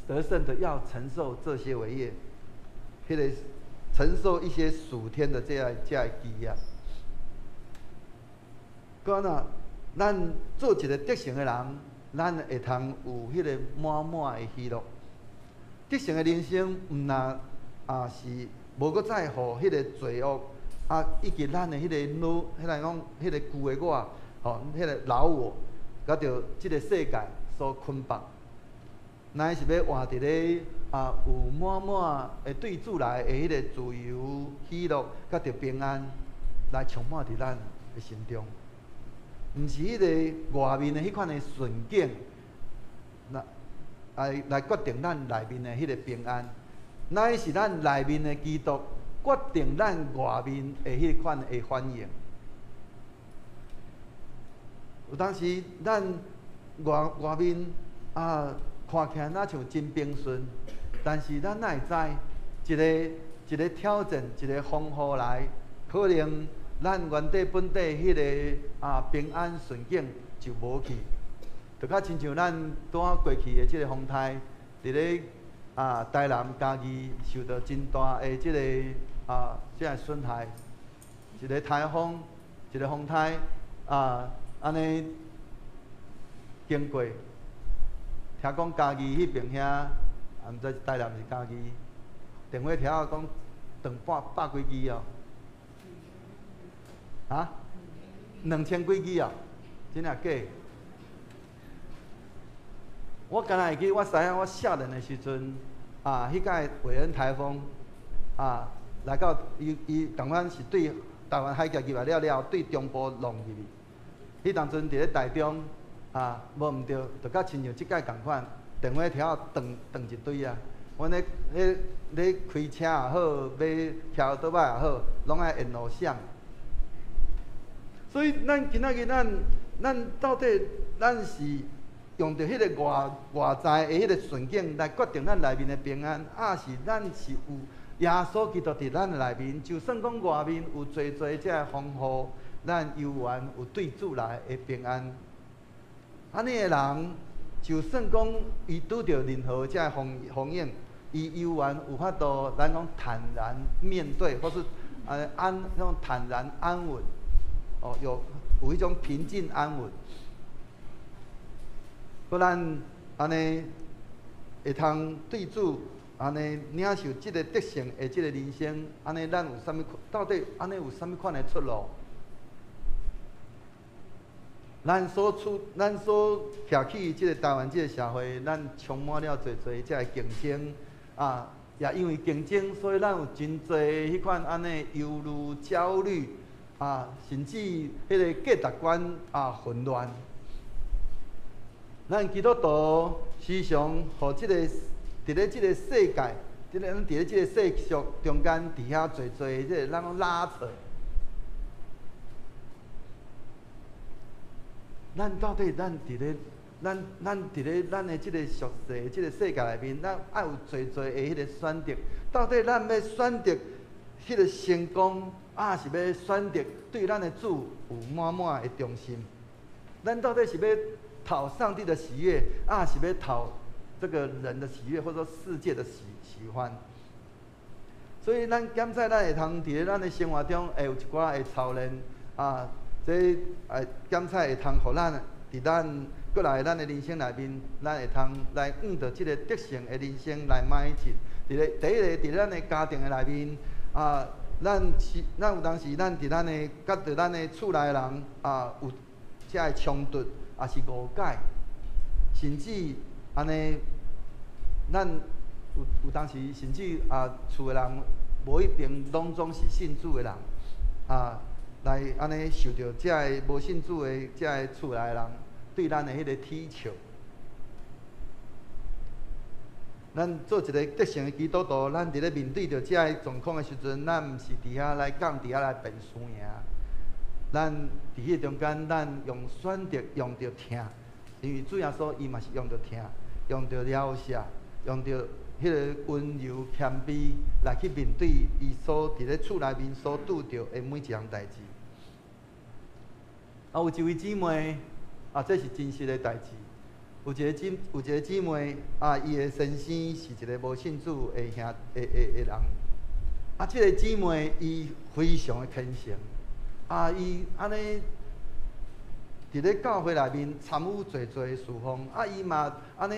得勝的要承受這些為業，彼个承受一些屬天的這基業。講啊，咱做一个得勝的人，咱會通有彼个滿滿的喜樂。得勝的人生，毋若啊是無閣再予彼个罪惡啊，以及咱的彼个老，彼个講彼个舊的我，吼，彼个老我，佮著這个世界所捆綁。乃是欲活佇咧啊，有滿滿的對主來的彼個自由、喜樂，佮著平安，來充滿佇咱的心中。毋是彼个外面的彼款的順境，來來來決定咱內面的彼個平安，乃是咱內面的基督決定咱外面的彼款的反應。有當時咱外外面啊，看起來若像真平順，但是咱哪會知，一個一個挑戰，一個風雨來，可能咱原底本底彼个啊平安順境就無去，就較親像咱拄仔過去的這個風颱，佇咧啊台南嘉義受到真大的這個啊這个損害，一個颱風，一個風颱啊，按呢經過，聽講嘉義彼邊遐，啊毋知是台南抑是嘉義，電話聽講斷百百幾支哦，啊，2000幾支哦，真抑假？我敢若會記，我知影我少年的時陣，啊，彼擺韋恩颱風，啊，來到伊伊仝款是對台灣海峽入來了了後，對中部弄入去。彼當陣佇咧台中，啊，無毋對，就佮親像這擺仝款，電話柱斷斷一堆啊。阮咧咧咧開車也好，欲騎歐多擺也好，攏愛沿路閃。所以咱今仔日咱咱到底咱是用著彼个外外在的彼个順境來決定咱內面的平安，抑是咱是有耶穌基督佇咱內面，就算講外面有濟濟這个風雨，咱猶原有對主來的平安。按呢的人，就算講伊拄著任何這个風風影，伊猶原有法度，咱講坦然面對，或是安那種坦然安穩，哦，有有彼種平靜安穩。閣咱按呢會通對主按呢領受這个得勝的這个人生，按呢咱有啥物？到底按呢有啥物款的出路？咱所處、咱所徛起這个台灣這个社會，咱充滿了濟濟這个競爭啊！也因為競爭，所以咱有真濟彼款按呢憂慮、焦慮啊，甚至彼个價值觀啊混亂。咱基督徒時常予這个佇咧這个世界，佇咧咱佇咧這个世俗中間，佇遐濟濟這个咱講拉扯。咱到底咱佇咧咱咱佇咧咱的這个俗世、這个世界內面，咱愛有濟濟的彼个選擇。到底咱欲選擇彼个成功，抑是欲選擇對咱的主有滿滿的忠心？咱到底是欲討上帝的喜悅，抑是欲討這個人的喜悅，或者說世界的喜歡？所以咱檢採咱會通佇咧咱的生活中會有一寡的操練啊，這檢採會通予咱佇咱過來咱的人生內面，咱會通來向著這個得勝的人生來邁進。佇咧第一个，佇咱的家庭的內面啊，咱是咱有當時咱佇咱的佮著咱的厝內人啊有遮个衝突，抑是誤解，甚至按呢，咱有有當時甚至啊厝的人無一定攏總是信主的人啊，來按呢受著遮个無信主的遮个厝內人對咱的彼个恥笑。咱做一个得勝的基督徒，咱佇咧面對著遮个狀況的時陣，咱毋是佇遐來講，佇遐來辯輸贏。咱佇彼中間，咱用選擇用著疼，因為主耶穌伊嘛是用著疼，用著饒赦，用著彼个溫柔謙卑來去面對伊所佇咧厝內面所拄著的每一項代誌。啊，有一位姊妹，啊，這是真實的代誌。有一个姊妹，啊，伊的先生是一个無信主的兄的的的人。啊，這个姊妹伊非常的虔誠，啊，伊按呢佇咧教會內面參與濟濟的事奉，啊，伊嘛按呢，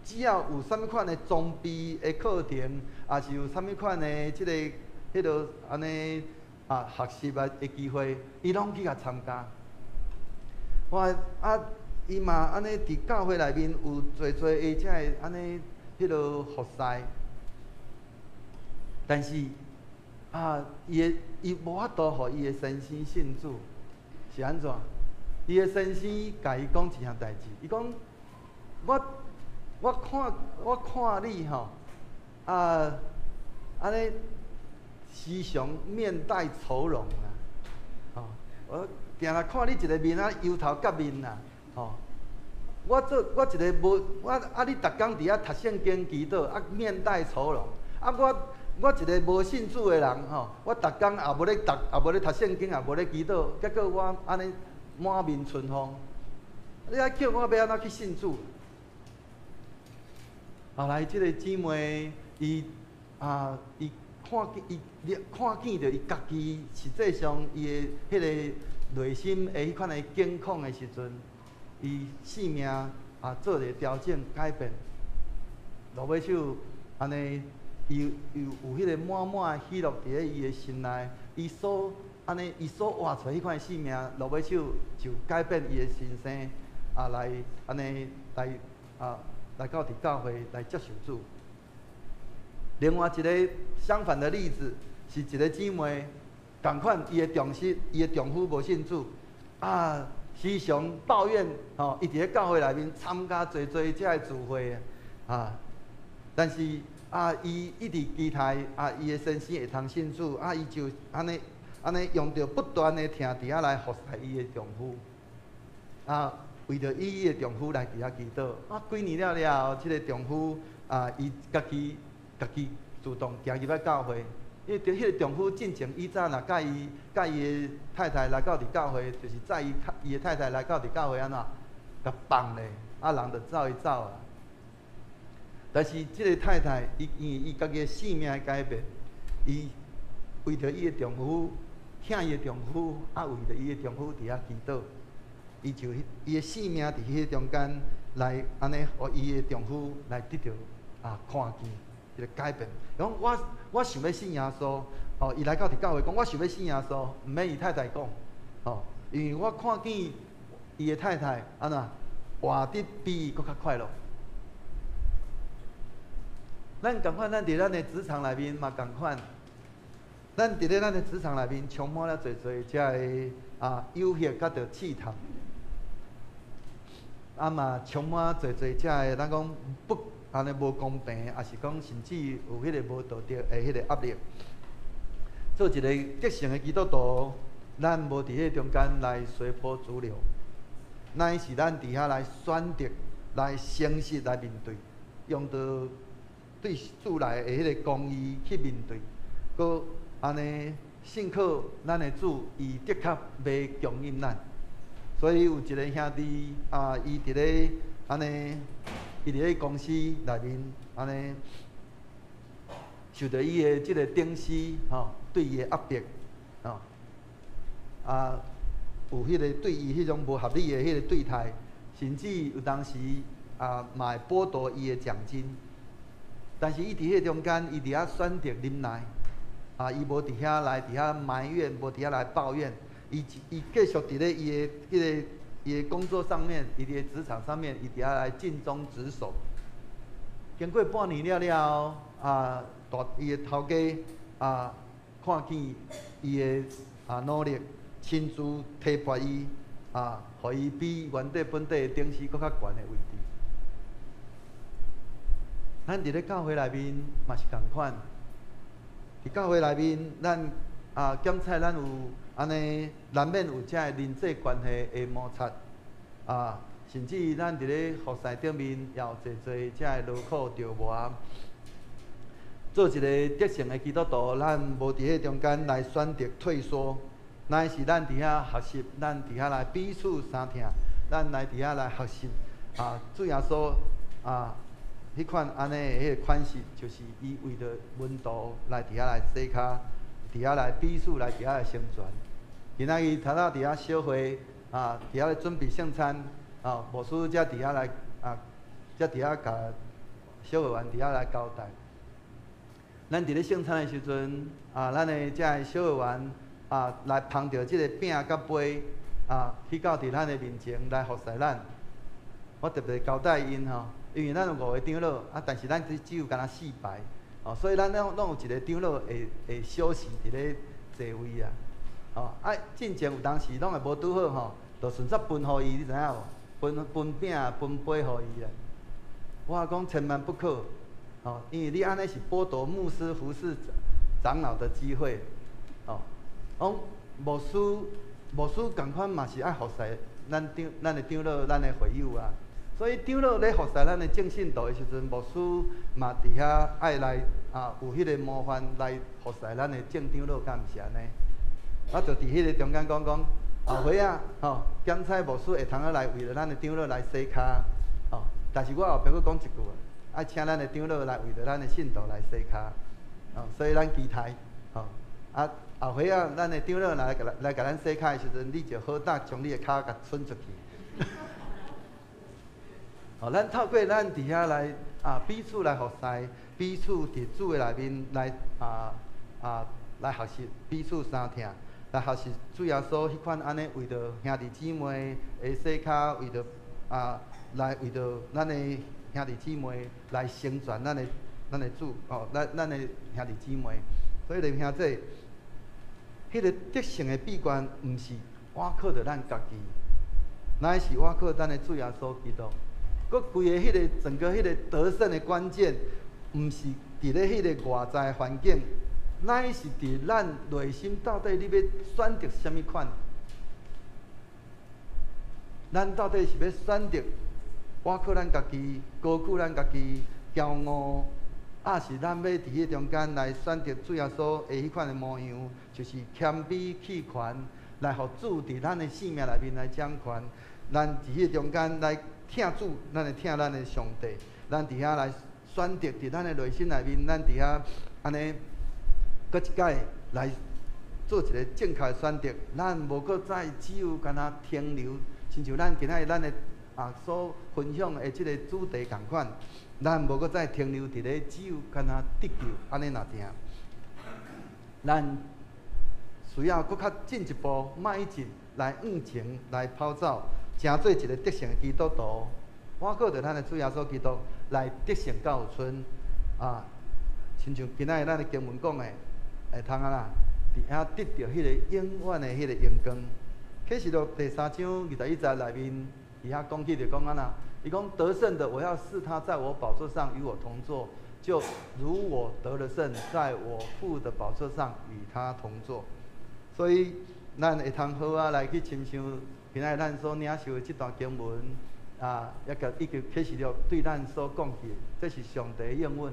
只要有啥物款的裝備的課程，抑是有啥物款的這个、彼个按呢啊學習啊的機會，伊攏去共參加。我啊，伊嘛按呢佇教會內面有濟濟的遮个按呢彼个服侍，但是啊，伊的伊無法度予伊的先生信主，是按怎？伊的先生共伊講一項代誌，伊講我我看我看你吼，啊按呢時常面帶愁容啦，吼，我定定看你一个面仔憂頭結面啦，吼，我做我一个無我啊，你逐工佇遐讀聖經祈禱，啊面帶愁容，啊我我一个無信主的人吼，我逐工也無咧讀，也無咧讀聖經，也無咧祈禱，結果我按呢滿面春風，你愛叫我欲按怎去信主？後來這个姊妹，伊啊，伊看見伊看見著伊家己實際上伊的彼个內心的彼款的境況的時陣，伊性命啊做一个調整改變，落尾手按呢，伊有有彼个滿滿的喜樂佇咧伊的心內，伊所按呢，伊所活出彼款的性命，落尾手就改變伊的心生，啊來按呢來啊來到佇教會來接受主。另外一个相反的例子，是一个姊妹，仝款伊的丈室，伊的丈夫無信主，啊，時常抱怨，吼，伊佇咧教會內面參加濟濟遮个聚會，啊，但是啊，伊一直期待啊，伊的先生會通信主，啊，伊就按呢按呢用著不斷的疼佇遐來服侍伊的丈夫，啊，為著伊的丈夫來佇遐祈禱，啊，幾年了了後，這个丈夫啊，伊家己家己主動行入來教會，因為彼个丈夫進前以早若佮伊佮伊的太太來到佇教會，就是載伊伊的太太來到佇教會按怎，共放咧，啊人就走伊走啊。但是這个太太，伊因為伊家己的性命的改變，伊為著伊的丈夫，疼伊的丈夫，啊為著伊的丈夫佇遐祈禱，伊就伊的性命佇彼個中間來按呢，予伊的丈夫來得著啊看見。一个改變，講我我想欲信耶穌，哦，伊來到佇教會講，我想欲信耶穌，毋免伊太太講，哦，因為我看見伊的太太按怎活得比伊閣較快樂。咱仝款，咱佇咱的職場內面嘛仝款，咱佇咧咱的職場內面充滿了濟濟遮个啊誘惑佮著試探。啊嘛充滿濟濟遮的，咱講不按呢無公平，抑是講甚至有彼個無道德的彼個壓力。做一個得勝的基督徒，咱無佇彼個中間來隨波逐流，乃是咱佇遐來選擇、來誠實來面對，用著對主來的彼個公義去面對，閣按呢信靠咱的主，伊的確欲供應咱。所以有一個兄弟啊，伊佇咧按呢，伊佇咧公司內面按呢，受著伊的這個頂司吼對伊的壓迫，吼啊有彼個對伊彼種無合理的彼個對待，甚至有當時啊嘛會剝奪伊的獎金。但是伊佇彼個中間，伊佇遐選擇忍耐，啊，伊無佇遐來佇遐埋怨，無佇遐來抱怨。伊伊繼續佇咧伊的彼個伊的工作上面，伊佇個職場上面，伊佇遐來盡忠職守。經過半年了了後，啊，大伊的頭家啊，看見伊的啊努力，親自提拔伊，啊，予伊比原底本底的頂司閣較懸的位置。咱佇咧教會內面嘛是仝款，佇教會內面，咱啊檢採咱有按呢，難免有遮的人際關係的摩擦，啊，甚至咱佇咧服侍頂面也有濟濟遮的勞苦著磨。做一個得勝的基督徒，咱無佇彼中間來選擇退縮，乃是咱佇遐學習，咱佇遐來彼此相疼，咱來佇遐來學習啊，主耶穌啊，彼款按呢的彼個款式，就是伊為著門徒來佇遐來洗跤，佇遐來彼此來佇遐來成全。今仔日頭仔佇遐小會啊，佇遐咧準備聖餐啊，牧師才佇遐來啊，才佇遐共小會員佇遐來交代。咱佇咧聖餐的時陣啊，咱的遮的小會員啊，來捧著這個餅佮杯啊，去到佇咱的面前來服侍咱。我特別交代𪜶吼，因為咱有五個長老啊，但是咱只只有干焦四排，哦，所以咱攏攏有一個長老會會小時佇咧座位啊，哦，啊，進前有當時攏會無拄好吼，就順煞分予伊，你知影無？分分餅分杯予伊啊。我講千萬不可，哦，因為你按呢是剝奪牧師服侍長老的機會，哦，講牧師牧師仝款嘛是愛服侍咱長咱的長老、咱的會友啊。所以長老咧服侍咱的眾信徒的時陣，牧師嘛佇遐愛來啊，有彼個模範來服侍咱的眾長老，敢毋是按呢？我就佇彼個中間講講，後歲仔吼，檢採牧師會通仔來為著咱的長老來洗跤，吼。但是我後壁閣講一句，愛請咱的長老來為著咱的信徒來洗跤，哦，所以咱期待，吼，啊後歲仔咱的長老來共來共咱洗跤的時陣，你就好膽將你的跤共伸出去。哦，咱透過咱佇遐來啊，彼此來服侍，彼此佇主的內面來啊啊來學習，彼此相疼，來學習主耶穌彼款按呢為著兄弟姊妹的洗跤，為著啊來為著咱的兄弟姊妹來成全咱的咱的主哦，咱咱的兄弟姊妹。所以弟兄姊，彼個得勝的秘訣，毋是倚靠著咱家己，乃是倚靠咱的主耶穌基督。閣規个彼個整個彼個得勝的關鍵，毋是佇咧彼個外在環境，乃是佇咱內心到底你欲選擇啥物款？咱到底是欲選擇倚靠咱家己、高舉咱家己、驕傲，抑是咱欲佇彼中間來選擇主耶穌的彼款的模樣，就是謙卑棄權，來予主佇咱的生命內面來掌權。咱佇彼中間來疼主，咱會疼咱的上帝。咱佇遐來選擇，佇咱的內心內面，咱佇遐按呢，閣一擺來做一個正確的選擇。咱無閣再只有干焦停留，親像咱今仔日咱的啊所分享的這個主題仝款，咱無閣再停留佇咧只有干焦得救按呢爾定。咱需要閣較進一步邁進，來向前來跑走。成做一個得勝的基督徒，倚靠著咱的主耶穌基督來得勝到有賰啊！親像今仔日咱的經文講的，會通按怎，佇遐得著彼個永遠的彼個榮光。啟示錄第三章二十一節內面，伊遐講起就講按怎，伊講得勝的，我要賜他在我寶座上與我同坐，就如我得了勝，在我父的寶座上與他同坐。所以，咱會通好啊來去親像今仔日咱所領受的這段經文啊，抑個以及啟示錄對咱所講起的，這是上帝的應允，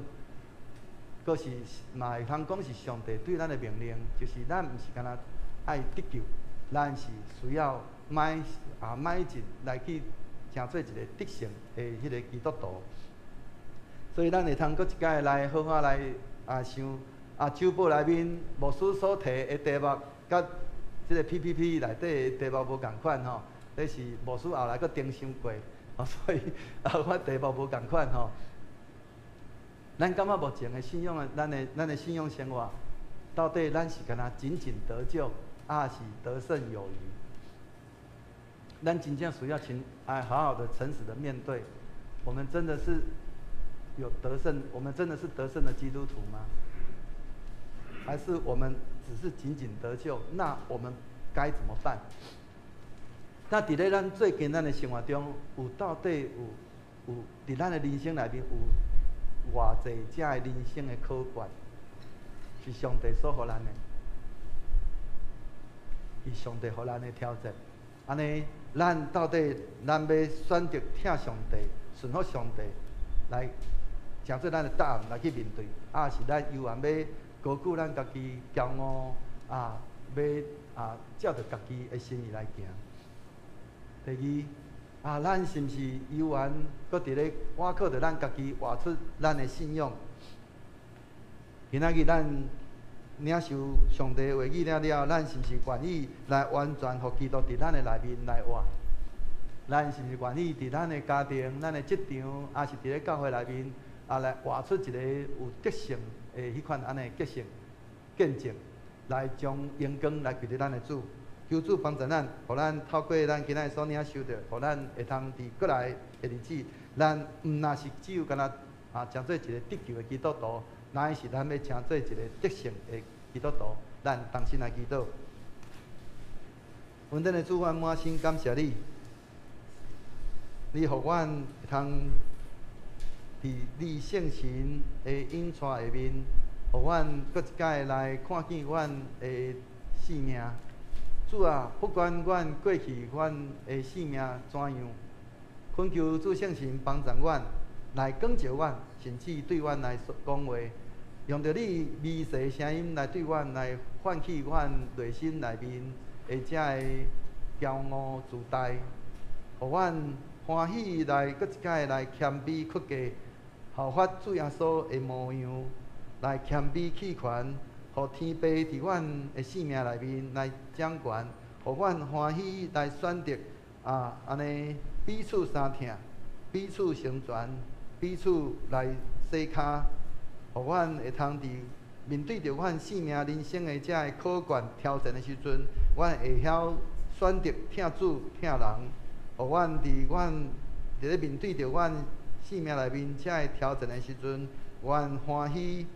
閣是嘛會通講是上帝對咱的命令，就是咱毋是干焦愛得救，咱是需要邁啊邁進來去成做一個得勝的彼個基督徒。所以咱會通閣一擺來好好來啊想啊周報內面牧師所提的題目，佮這個 PPT 內底的題目無仝款吼，這是牧師後來閣重想過，所以啊我題目無仝款吼。咱感覺目前的信仰的，咱的信仰生活，到底咱是干焦僅僅得救，抑是得勝有餘？咱真正需要請愛好好的誠實的面對，我們真的是有得勝？我們真的是得勝的基督徒嗎？還是我們只是僅僅得救？那我們該怎麼辦？那佇咧咱最近咱的生活中，有到底有佇咱的人生內面有偌濟這的人生的考卷，是上帝所予咱的，是上帝予咱的挑戰。按呢，咱到底咱欲選擇疼上帝、順服上帝，來成做咱的答案來去面對，抑是咱猶原欲高舉咱家己驕傲啊，欲啊照著家己的心意來行？第二啊，咱是毋是猶原閣佇咧倚靠著咱家己活出咱的信仰？今仔日咱領受上帝話語了了，咱是毋是願意來完全予基督佇咱的內面來活？咱是毋是願意佇咱的家庭、咱的職場，抑是佇咧教會內面，啊，來活出一個有得勝的彼款按呢得勝見證，來將榮光來歸予咱的主。求主幫助咱，予咱透過咱今仔日所領受著，予咱會通佇過來的日子，咱毋若是只有干焦啊，成做一個得救的基督徒，乃是咱欲成做一個得勝的基督徒。咱同心來祈禱。恩典的主，阮滿心感謝你，你予阮會通佇你聖神的引帶下面，予阮閣一擺來看見阮的生命。主啊，不管阮過去阮的生命怎樣，懇求主聖神幫助阮，來光照阮，甚至對阮來講話，用著你微細的聲音來對阮來喚起阮內心內面的這个驕傲自大，予阮歡喜來閣一擺來謙卑屈膝，效法主耶穌的模樣，來謙卑棄權，予天父佇阮的生命內面來掌權，予阮歡喜來選擇啊，按呢彼此相疼，彼此成全，彼此來洗跤，予阮會通佇面對著阮生命人生的這个考卷挑戰的時陣，阮會曉選擇疼主疼人，予阮佇阮佇咧面對著阮生命內面這个挑戰的時陣，阮歡喜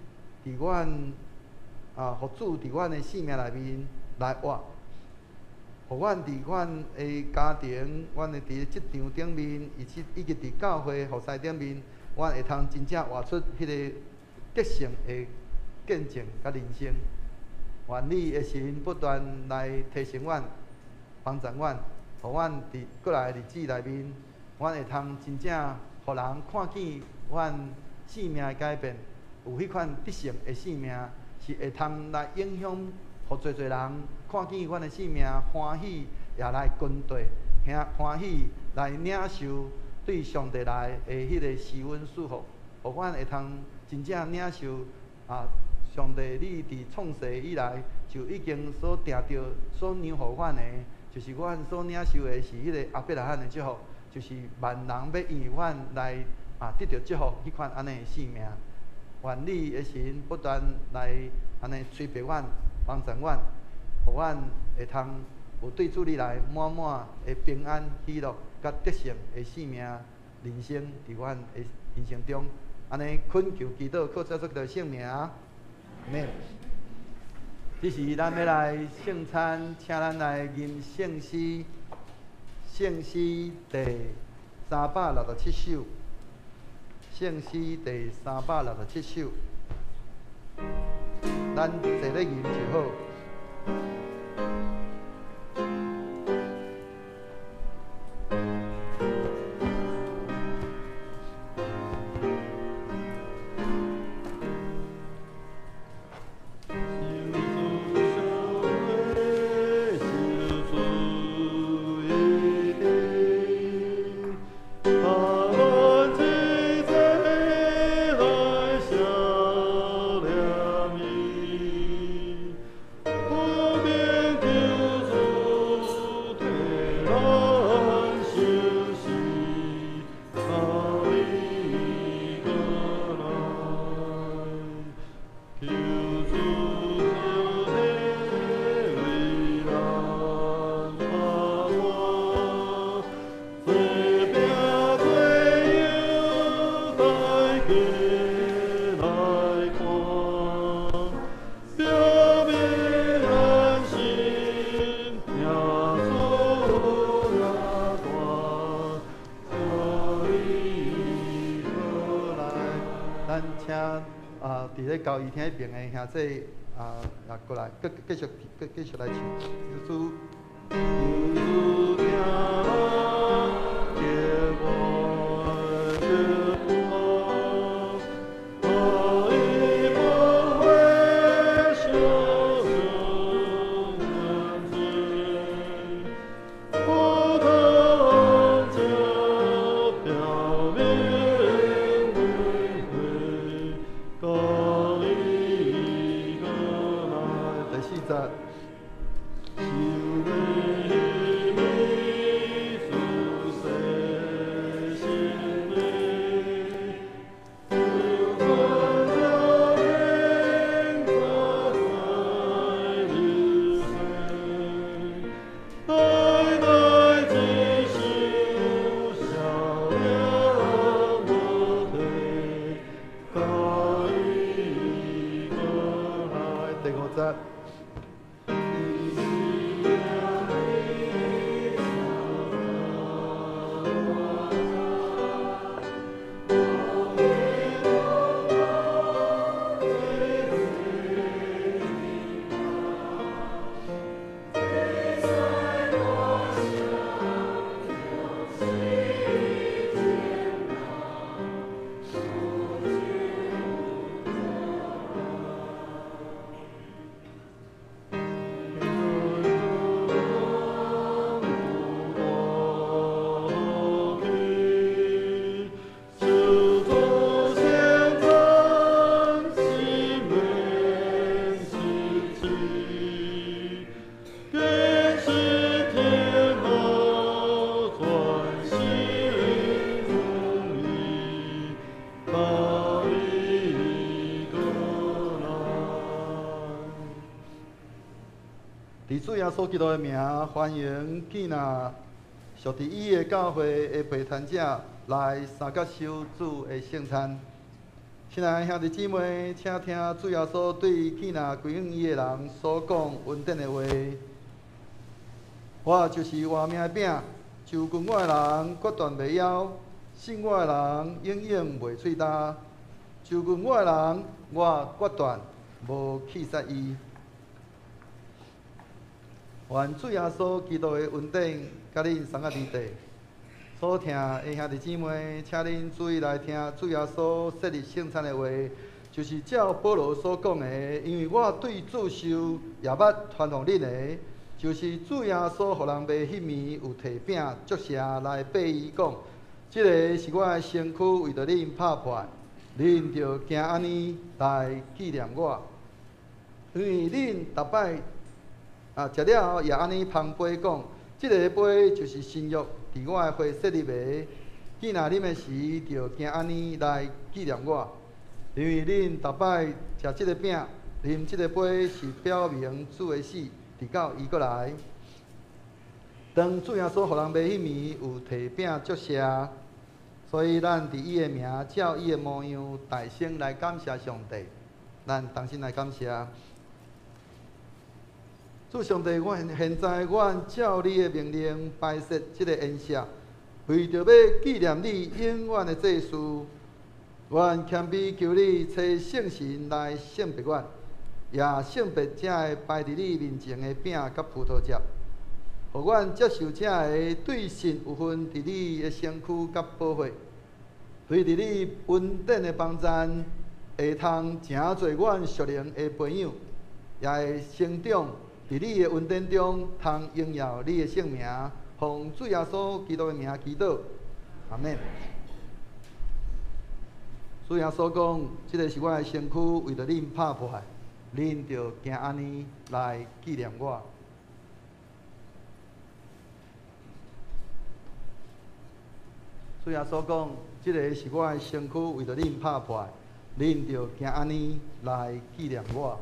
佇阮啊，予主佇阮的生命內面來活，予阮佇阮的家庭、阮的佇職場頂面，以及佇教會服侍頂面，阮會通真正活出彼个得勝的見證佮人生。願你的神不斷來提醒阮、幫助阮，予阮佇過來的日子內面，阮會通真正予人看見阮生命的改變，有彼款得勝的生命，是會通來影響，予濟濟人看見阮的生命歡喜，也來跟綴，遐歡喜來領受對上帝來的彼个施恩祝福，予阮會通真正領受啊！上帝，你佇創世以來就已經所定著、所讓予阮的，就是阮所領受的是彼个亞伯拉罕的祝福，就是萬人欲因為阮來啊得著祝福彼款按呢的生命。願你的神不斷來按呢催逼阮、幫助阮，予阮會通有對主你來滿滿的平安、喜樂、佮得勝的生命人生，佇阮的人生中，按呢懇求祈禱，靠主耶穌基督的聖名。阿們。這時咱欲來聖餐，請咱來吟聖詩。聖詩第367首，聖詩第367首，咱坐咧吟就好。交谊厅彼边的兄弟啊，也过来，阁继续阁继续来唱。求主听主耶稣基督的名，欢迎见那属伫伊的教会的陪谈者来三角收主的圣餐。亲爱的兄弟姊妹，请听主耶稣对见那归向伊的人所讲恩典的话。我就是活命的饼，就近我的人决断袂枵，信我的人永远袂喙焦。就近我的人，我决断无弃杀伊。愿主耶稣基督的恩典佮恁三个弟弟。所听的兄弟姊妹，请恁注意来听主耶稣设立圣餐的话，就是照保罗所讲的，因为我对主受，也捌传予恁的，就是主耶稣予人卖彼暝有提饼祝谢来擘伊讲，这个是我的身躯为著恁拍破，恁著行按呢来纪念我。因为恁逐摆食了后也按呢捧杯讲，这个杯就是新约伫我的血设立的。见若啉的时，就行按呢来纪念我。因为恁逐摆食这个饼，啉这个杯，是表明主的死，直到伊阁来。当主耶稣予人卖彼暝有提饼祝谢，所以咱伫伊的名，照伊的模样，大声来感谢上帝。咱同心来感谢。主上帝，我現在阮照你的命令擺設這個筵席，為著欲紀念你永遠的祭司。阮謙卑求你差聖神來聖別阮，也聖別這个擺佇你面前的餅佮葡萄汁，予阮接受這个對神有份佇你的身軀佮寶血，隨佇你恩典的幫贊，會通成做阮屬靈的培養，也會成長佇你的恩典中，通榮耀你的聖名。奉主耶穌基督的名祈禱，阿們。主耶穌講：這个是我的身軀，為著恁拍破的，恁著行按呢來紀念我。主耶穌講：這个是我的身軀，為著恁拍破的，恁著行按呢來紀念我。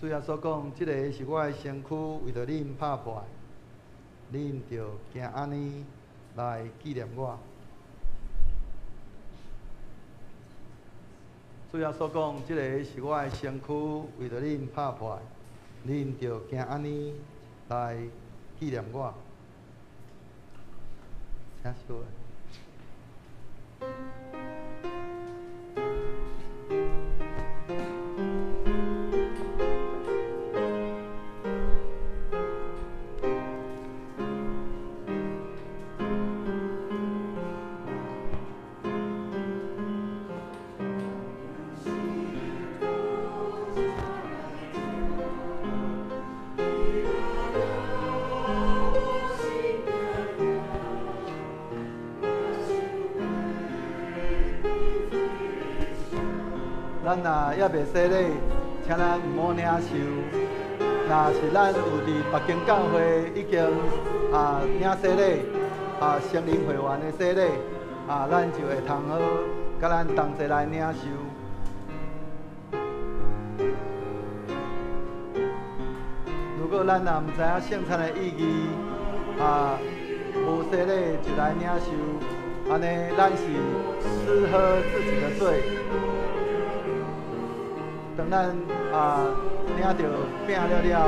主耶穌講：這个是我的身軀，為著恁拍破的，恁著行按呢來紀念我。主耶穌講：這个是我的身軀，為著恁拍破的，恁著行按呢來紀念我。請收。咱若猶未洗禮，請咱毋好領受。若是咱有佇別間教會已經領洗禮，成人會員的洗禮，咱就會通好，佮咱同齊來領受。如果咱若毋知影聖餐的意義，無洗禮就來領受，按呢咱是吃喝自己的罪。當咱領著餅了後，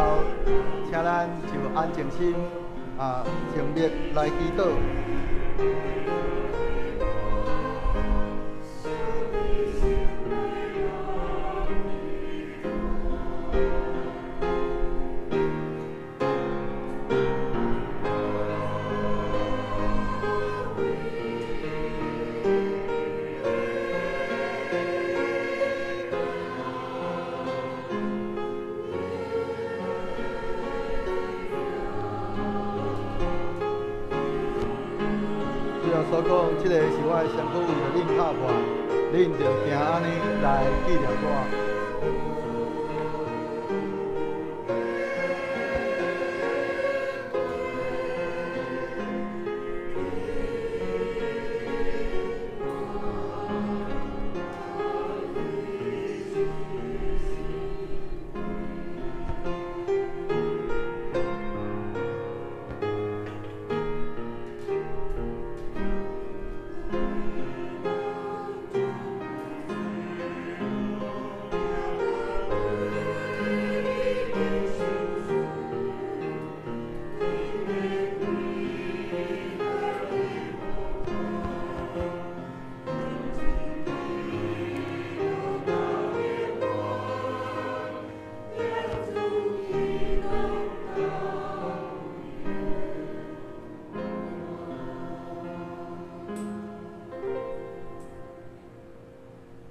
請咱就安靜心靜默來祈禱。所講，這個是我的身軀，為著恁拍破，恁著行按呢來紀念我。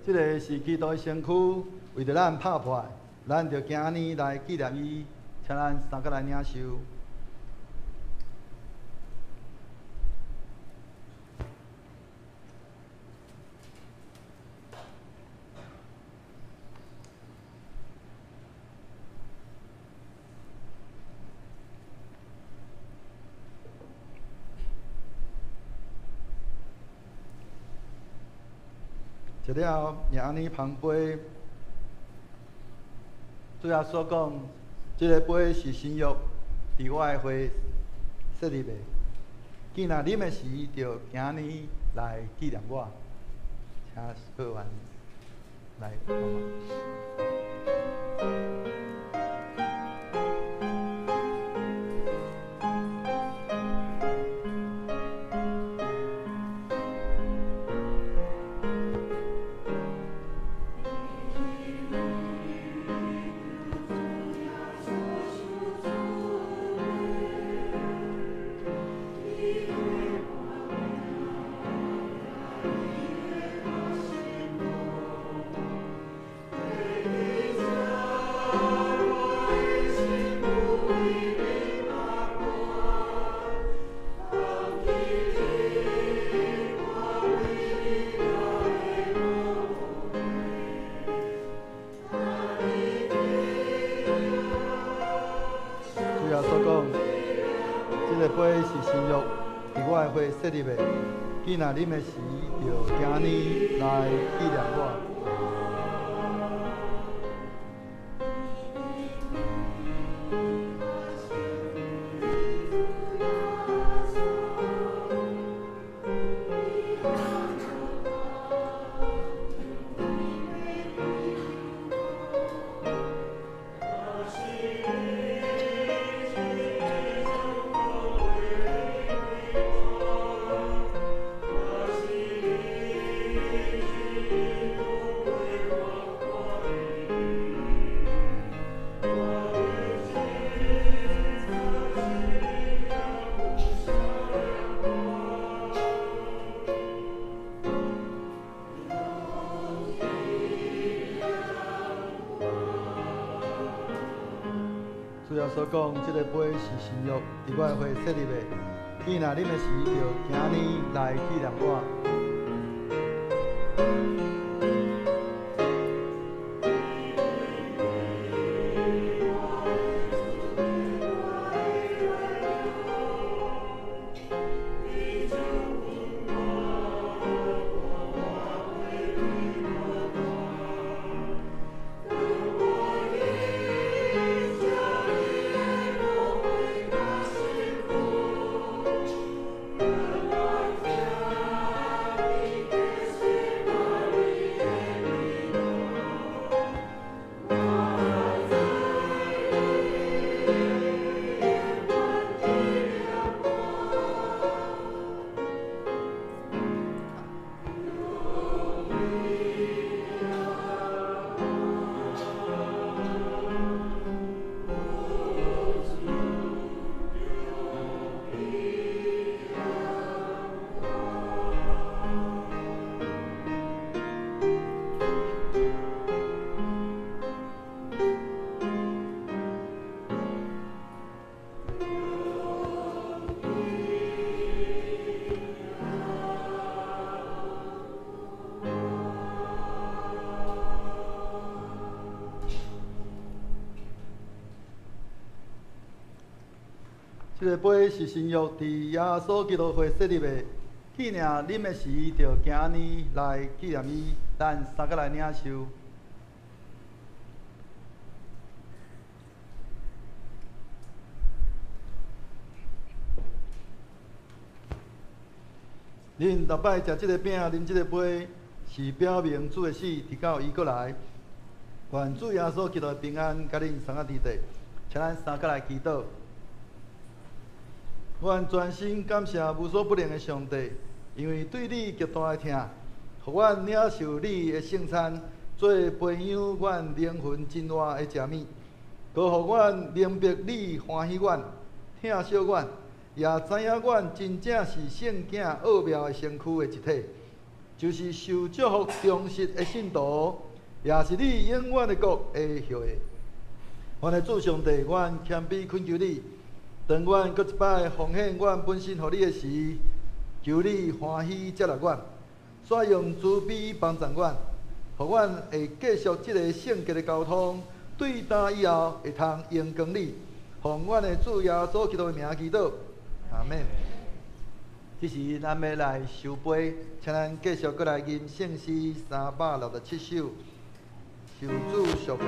這个是基督的身軀，為著咱拍破的，咱就行按呢來紀念伊，請咱三個來領受。食了也按呢捧杯，主耶穌講：這个杯是新約，佇我的血設立的。见若啉的时，就行呢来纪念我。请各位来帮忙。设立的，见若啉的时，就行呢来纪念我。所講，這个杯是新約，佇我的血設立的。見若啉的時，就行呢來紀念我。這个杯是新約，佇耶穌基督血設立的。紀念啉的時，就行呢來紀念伊。咱三個來領受。恁逐擺食這个餅，啉這个杯，是表明主的死，直到伊閣來。願主耶穌基督的平安，佮恁三個佇底。請咱三個來祈禱。阮全心感謝無所不能的上帝，因為對你極大的疼，予阮領受你的聖餐，做培養阮靈魂真活的食物，閣予阮明白你歡喜阮、疼惜阮，也知影阮真正是聖囝奧妙的身軀的一體，就是受祝福忠實的信徒，也是你永遠的國的後裔。阮的主上帝，阮謙卑懇求你。當阮閣一擺奉獻阮本身予你的時，求你歡喜接納阮，煞用慈悲幫助阮，予阮會繼續這個聖潔的交通，對今以後會通榮光你。奉阮的主耶穌基督的名祈禱，阿們。這時咱欲來收杯，請咱繼續閣來吟聖詩367首，受主贖回。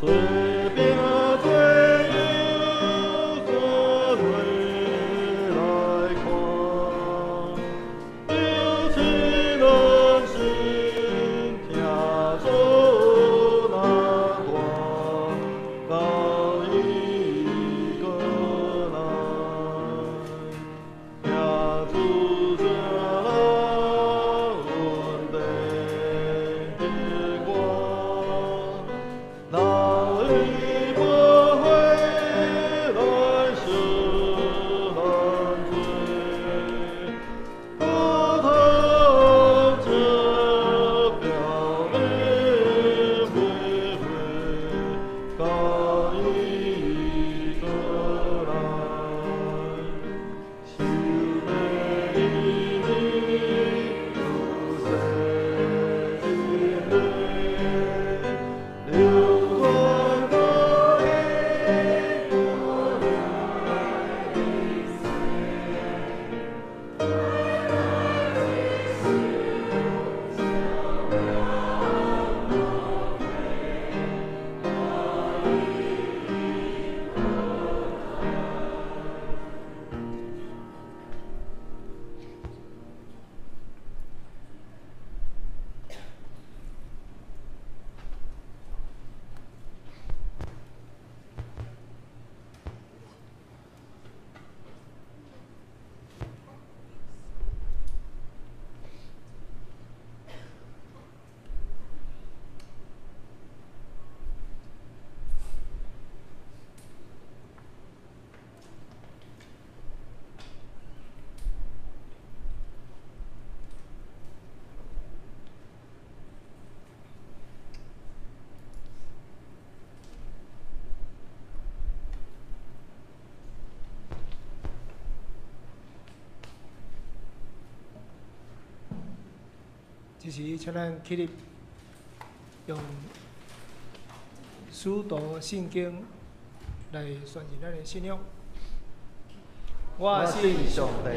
做拼做友，做伙来看，丢弃人心，听主那大，到伊过来，听主声稳定的歌，老伊无悔来受难罪，骨头这表明不悔，到伊过来，想要你出世一日，流转过这时，请咱起立，用使徒信经来宣认咱的信仰。我信上帝，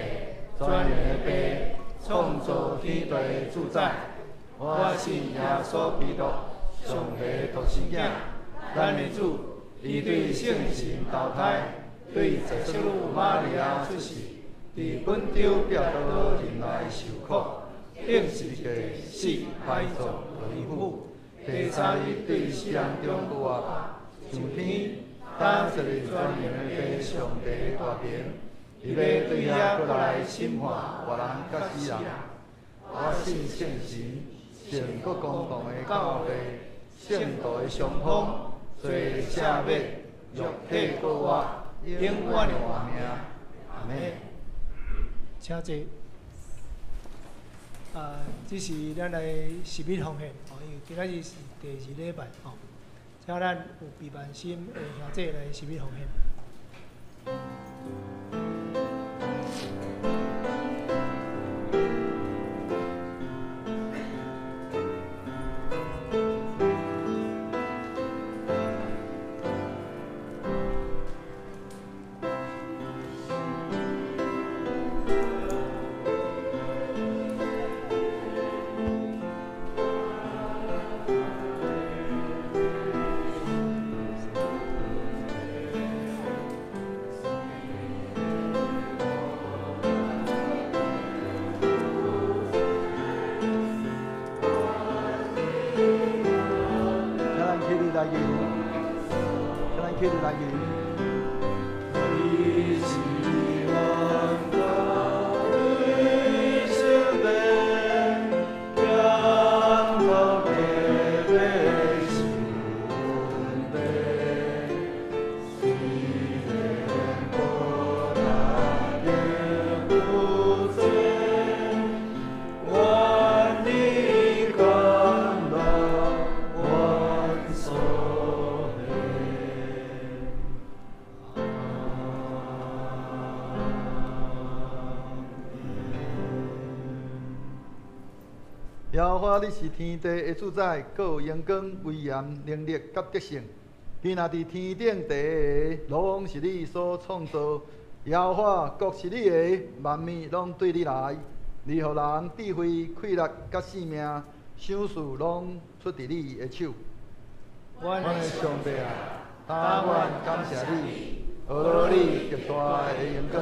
全能的父，创造天地的主宰。我信耶稣基督，上帝的独生囝，咱的主，伊对圣神投胎，对十圣女玛利亚出世，伫本丢彼拉多忍耐受苦，钉十字架死，埋葬落地府。第三日对死人中复活，上天，担坐伫全能的父上帝的大权，伊欲对遐阁来审判活人佮死人。我信圣神，圣国公同的教会，圣徒的相通，罪赦免，肉体复活，永远的活命。阿们。请坐。这是咱来十一奉献哦，因为今仔日是第二礼拜哦，请咱有备万心的兄弟来十一奉献。请咱起立来吟，请咱起立来吟。你是阮家的圣殿，建造基督是阮的，虽然无大的福气，愿你甘乐阮所幸。耶和华，你是天地的主宰，阁有荣光、威严、能力佮得胜。伊若伫天顶地下，拢是你所创造。耶和华，国是你的，万物拢对你来。你予人智慧、气力佮性命，赏赐拢出伫你的手。阮的上帝啊，他阮感谢你，呵咾你極大的榮光，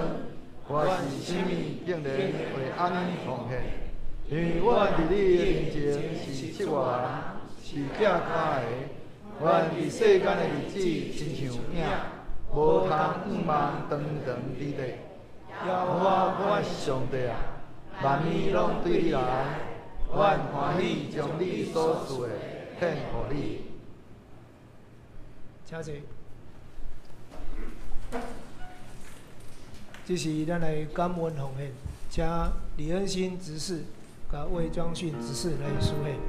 我是啥物竟然會按呢奉獻？因為阮佇你的面前是七外人，是拆跤的。阮佇世間的日子親像影，無通向望長長久久。耶和華阮上帝啊，萬物攏對你來，阮歡喜將你所賜的獻予你。請坐。這是咱來感恩奉獻，請李恩新執事佮魏莊訓執事來書獻。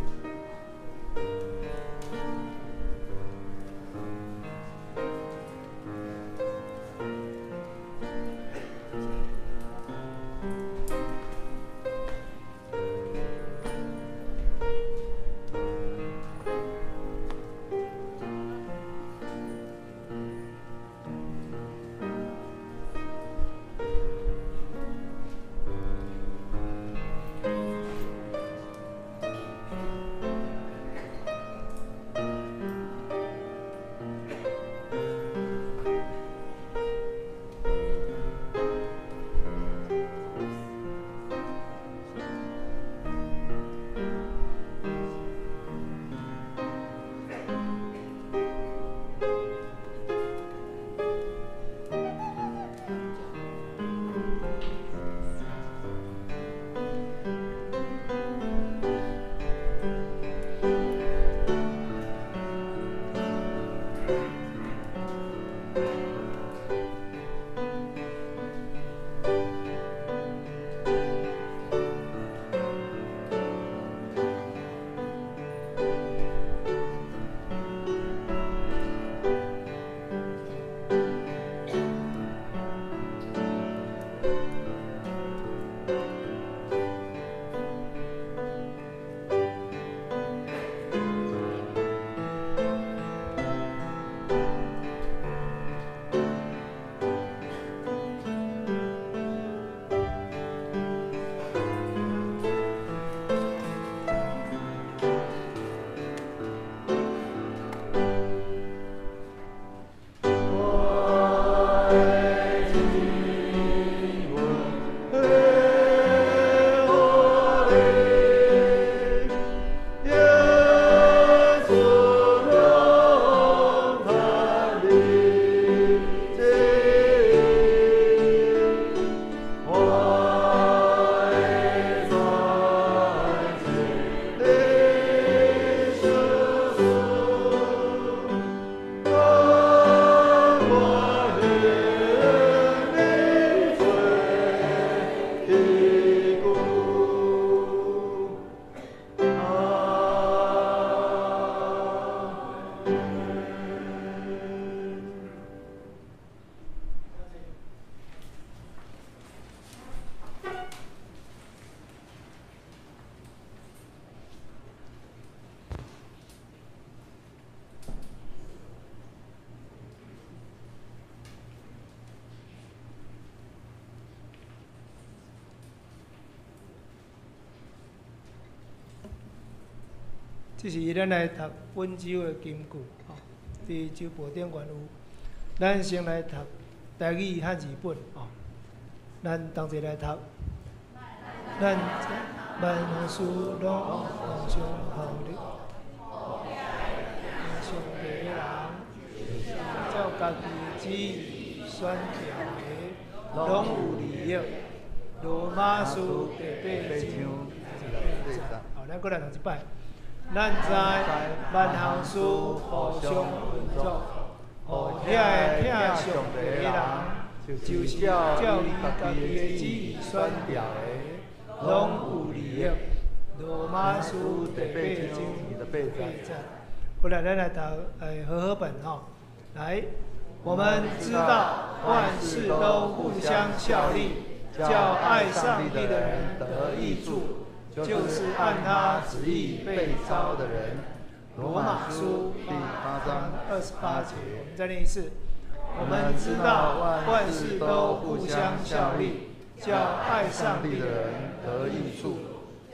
這是咱來讀本周的金句，吼，佇周報頂懸有。咱先來讀台語漢字本，吼，咱同齊來讀。咱萬事攏互相效力，上帝的人，照家己的旨意選召的，攏有利益。羅馬書第八章28節。好，咱閣來讀一擺。咱知萬項事互相運作，予遐个疼上帝的人，就是照伊家己的旨意選召的，攏有利益。羅馬書第八章28節。好來，咱來讀和合本吼，來，我們知道萬事都互相效力，叫愛上帝的人得益處。就是按他旨意被召的人。羅馬書第八章28節，我們再念一次。我們知道萬事都互相效力，叫愛上帝的人得益處，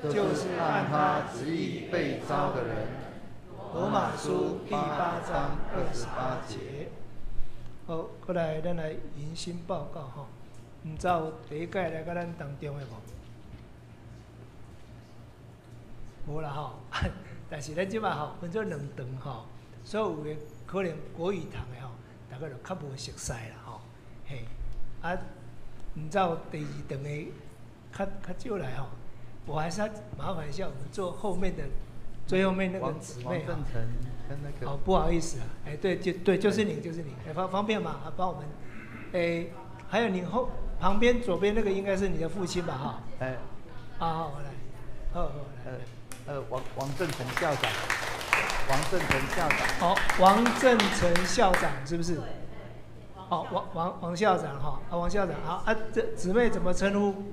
就是按他旨意被召的人。羅馬書第八章二十八節。好，過來，咱來迎新報告吼。毋知有第一屆來佮咱當中的無？無啦吼。但是咱這擺吼分做兩堂吼，所以有的可能國語堂的吼，大家就較無熟似啦吼。嘿，啊，毋知有第二堂的較較少來吼。我還是要麻煩一下，我們坐後面的最後面那個姊妹哈。哦，不好意思啊，哎，對，就對，就是你，就是你，哎，方便嗎？啊，幫我們，哎，還有你後旁邊左邊那個應該是你的父親吧？哈。哎。好好，來，好好來。王正成校長，王正成校長。哦，王正成校長是不是？哦，王校長哈，啊，王校長，好啊，這姊妹怎麼稱呼？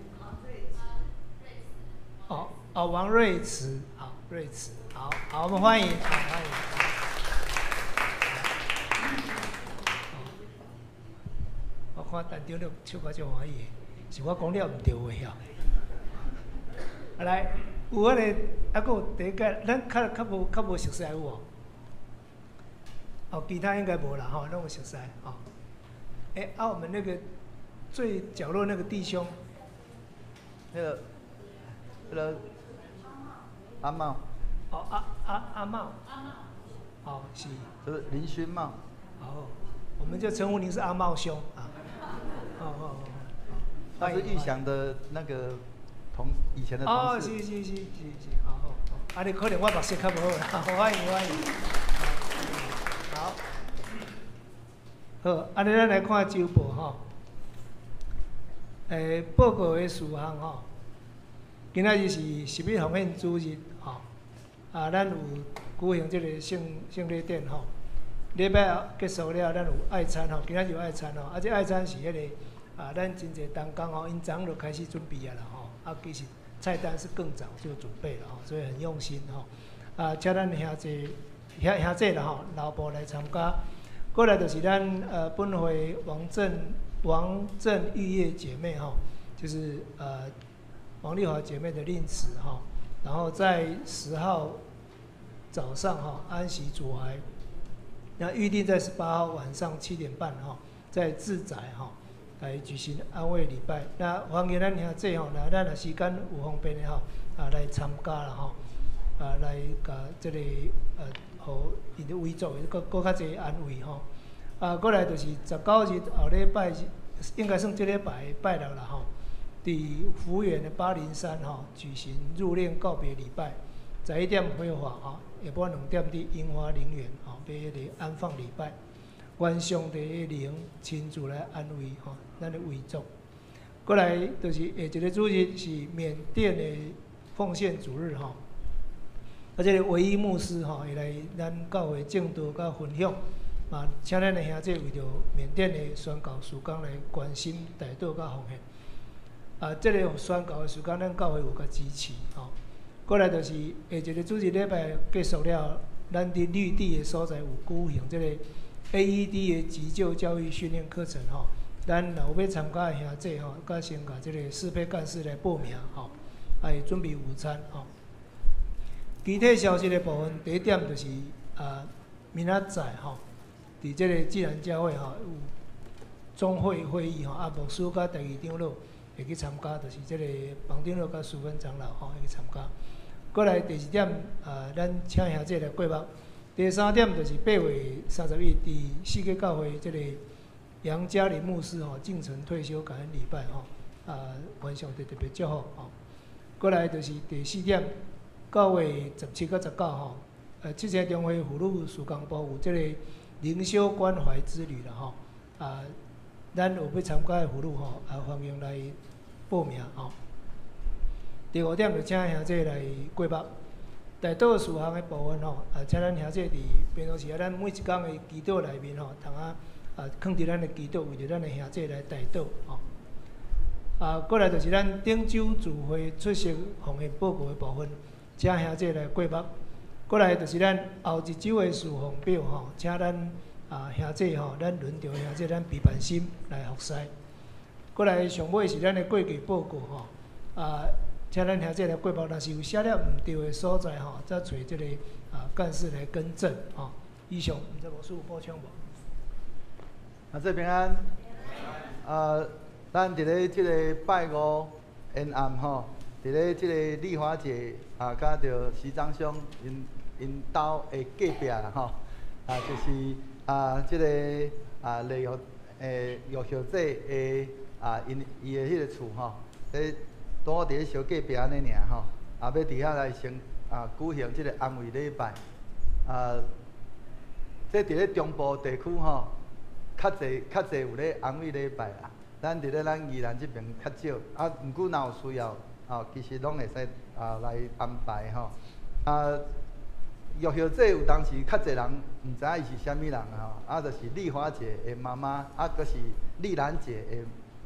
哦哦，王瑞慈，好，瑞慈，好好，我們歡迎，好歡迎。我看陳長老笑甲足歡喜的，是我講了毋對話哦。啊來，有彼个，啊，閣有第一屆，咱較無熟似有無？哦，其他應該無啦吼，攏有熟似吼。欸，啊，我們那個最角落那個弟兄，那個阿茂。哦，阿茂。哦，是。就是林勳茂。哦，我們就稱呼您是阿茂兄啊。哦哦哦。他是玉祥的那個同以前的同事。哦，是是是是是，好好好。啊，你可能我目色較無好，歡迎歡迎。好。好，按呢咱來看週報吼。欸，報告的事項吼。今仔日是十一奉獻主日吼，啊，咱有舉行這個聖禮典吼。禮拜結束了，咱有愛餐吼，今仔日有愛餐吼，啊，這愛餐是彼個啊，咱真濟同工吼，𪜶早就開始準備啊啦吼，啊，其實菜單是更早就準備了吼，所以很用心吼。啊，請咱兄弟啦吼，老婆來參加。過來就是咱本會王正玉葉姐妹吼，就是王麗華姐妹的令詞哈，然後在10號早上哈安息主懷，那預定在18號晚上7點半哈，在自宅哈來舉行安慰禮拜。那歡迎咱兄弟吼，那咱若時間有方便的吼，啊來參加啦吼，啊來共這個予𪜶的遺族閣較濟安慰吼。啊，過來就是19日後禮拜，應該算這禮拜拜六啦吼。佇福源的803吼舉行入殮告別禮拜，11點火化吼，下晡2點佇櫻花陵園吼，欲彼个安放禮拜，願上帝的靈親自來安慰吼咱的遺族。過來就是下一個主日是緬甸的奉獻主日吼，啊，這個唯一牧師吼會來咱教會證道佮分享，嘛請咱的兄弟為著緬甸的宣教事工來關心、代禱佮奉獻。啊，這個宣教的時間，咱教會有共支持吼。過來就是下一個主日禮拜結束了，咱佇綠地的所在有舉行這個 AED 的急救教育訓練課程吼。咱若有欲參加的兄弟吼，佮先共這個適配幹事來報名吼，啊，會準備午餐吼。其他消息的部分，第一點就是啊，明仔載吼，佇這個自然教會吼有總會會議吼，啊，牧師佮第二長老會去參加，就是這個彭長老佮淑芬長老吼會去參加。過來第二點啊，咱請兄弟來過目。第三點就是8月31，佇四界教會這個楊嘉玲牧師吼進城退休感恩禮拜吼，啊，願上帝特別祝福吼。過來就是第四點，9月17佮19吼，七星中會婦女事工部有這個靈修關懷之旅啦吼，啊，咱有欲參加的婦女吼，啊，歡迎來報名吼。第五點就請兄弟來過目。代禱事項的部分吼，啊，請咱兄弟佇平常時啊，咱每一工的祈禱內面吼，通啊啊，囥佇咱的祈禱，為著咱的兄弟來代禱吼。啊，過來就是咱頂週聚會出席奉獻報告的部分，請兄弟來過目。過來就是咱後一週的事奉表吼，請咱啊兄弟吼，咱輪著兄弟，咱平凡心來服侍。過來上尾是咱的過季報告吼，啊，請咱兄弟來過目，若是有寫了毋對的所在吼，再揣這个幹事來更正吼。以上，毋知牧師有補充無？啊，這平安。啊，咱佇咧這个拜五延暗吼，佇咧這个麗華姐啊，佮著徐長兄𪜶𪜶兜的隔壁啦吼，啊，就是啊，這个啊麗玉玉小姐的啊，𪜶伊的彼个厝吼，咧拄好佇咧小隔壁按呢爾吼，啊，欲佇遐來先啊舉行這个安慰禮拜，啊，這佇咧中部地區吼，較濟較濟有咧安慰禮拜啦。咱佇咧咱宜蘭這爿較少，啊，毋過若有需要，吼，其實攏會使啊來安排吼。啊，玉小姐有當時較濟人毋知影伊是啥物人吼，啊，就是麗華姐的媽媽，啊，閣是麗蘭姐的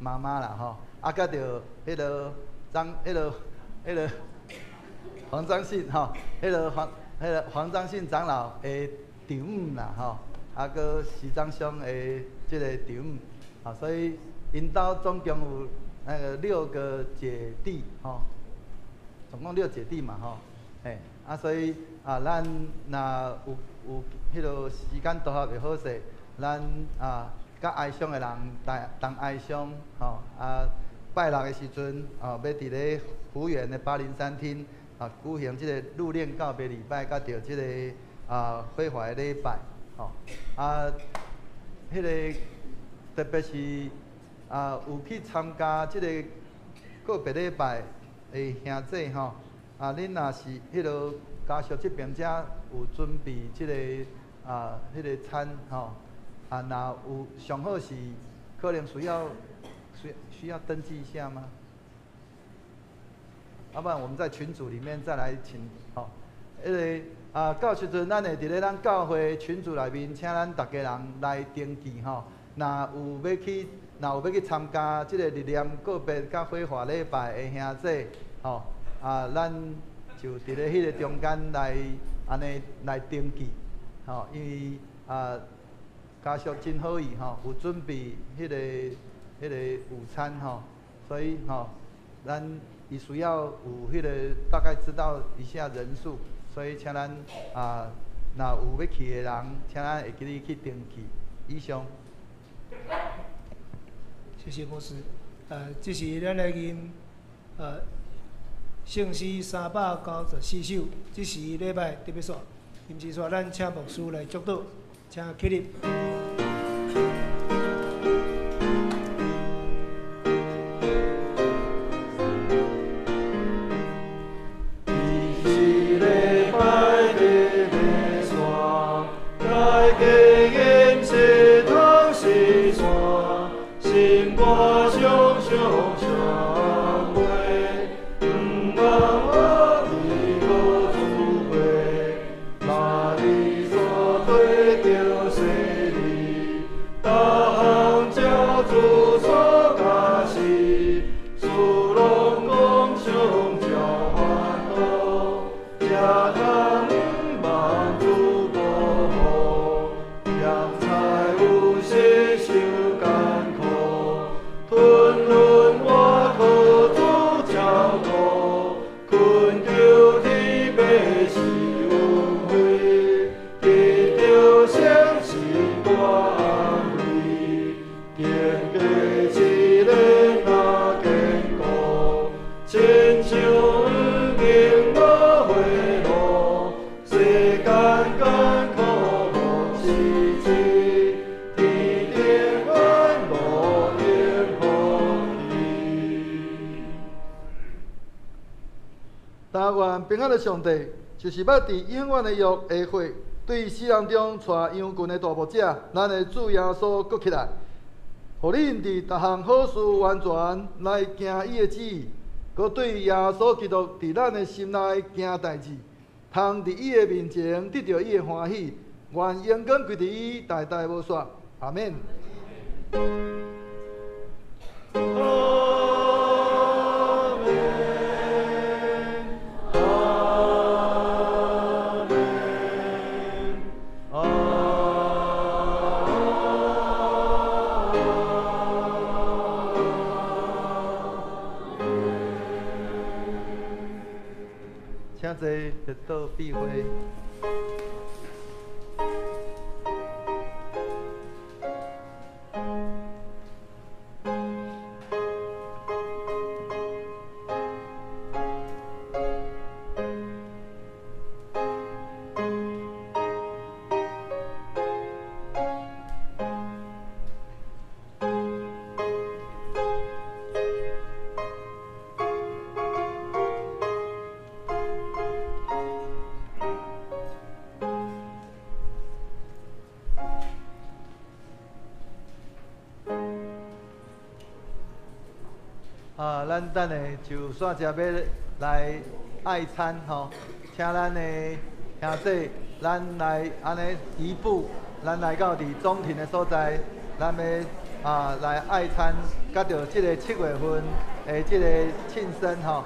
媽媽啦吼，啊，佮著彼个張，彼个彼个黃章信吼，彼个黃彼个黃章信長老的丈母啦吼，啊，閣徐長兄的這个丈母，啊，所以𪜶兜總共有那个六個姐弟吼，總共六姐弟嘛吼，嘿，啊，所以啊，咱若有有彼个時間拄合會好勢，咱啊，較哀傷的人同哀傷吼，啊，拜六的時陣，哦，欲佇咧福源的803廳啊舉行這个入殮告別禮拜，佮著這个啊火化的禮拜，吼，啊，彼个特別是啊有去參加這個告別禮拜的兄弟吼，啊，恁若是彼个家屬這邊遮有準備這个啊彼个餐吼，啊，若有上好是可能需要登記一下嗎？要不然我們在群組裡面再來請吼。彼个啊，到時陣咱會佇咧咱教會群組內面，請咱逐家人來登記吼。若有欲去，若有欲去參加這个入殮告別佮火化禮拜的兄弟吼，啊，咱就佇咧彼个中間來按呢來登記吼，因為啊家屬真好意吼，有準備彼个午餐吼，所以吼，咱伊需要有彼个大概知道一下人數，所以請咱啊，若有欲去的人，請咱會記得去登記。以上。謝謝牧師。這是咱來吟聖詩394首，這是禮拜特別煞，今時煞咱請牧師來祝禱，請起立。平安的上帝，就是捌佇永遠的約下會，對死人中帶羊群的大牧者，咱的主耶穌閣起來，予恁佇逐項好事完全來行伊的旨意，閣對耶穌基督佇咱的心內行代誌，通佇伊的面前得著伊的歡喜，願榮光歸佇伊，代代無煞。阿們。得到庇護。啊，咱等下就煞食欲來愛餐吼，請咱的兄弟，咱來按呢移步，咱來到佇總庭的所在，咱欲來愛餐，佮著這个7月份的這个慶生吼。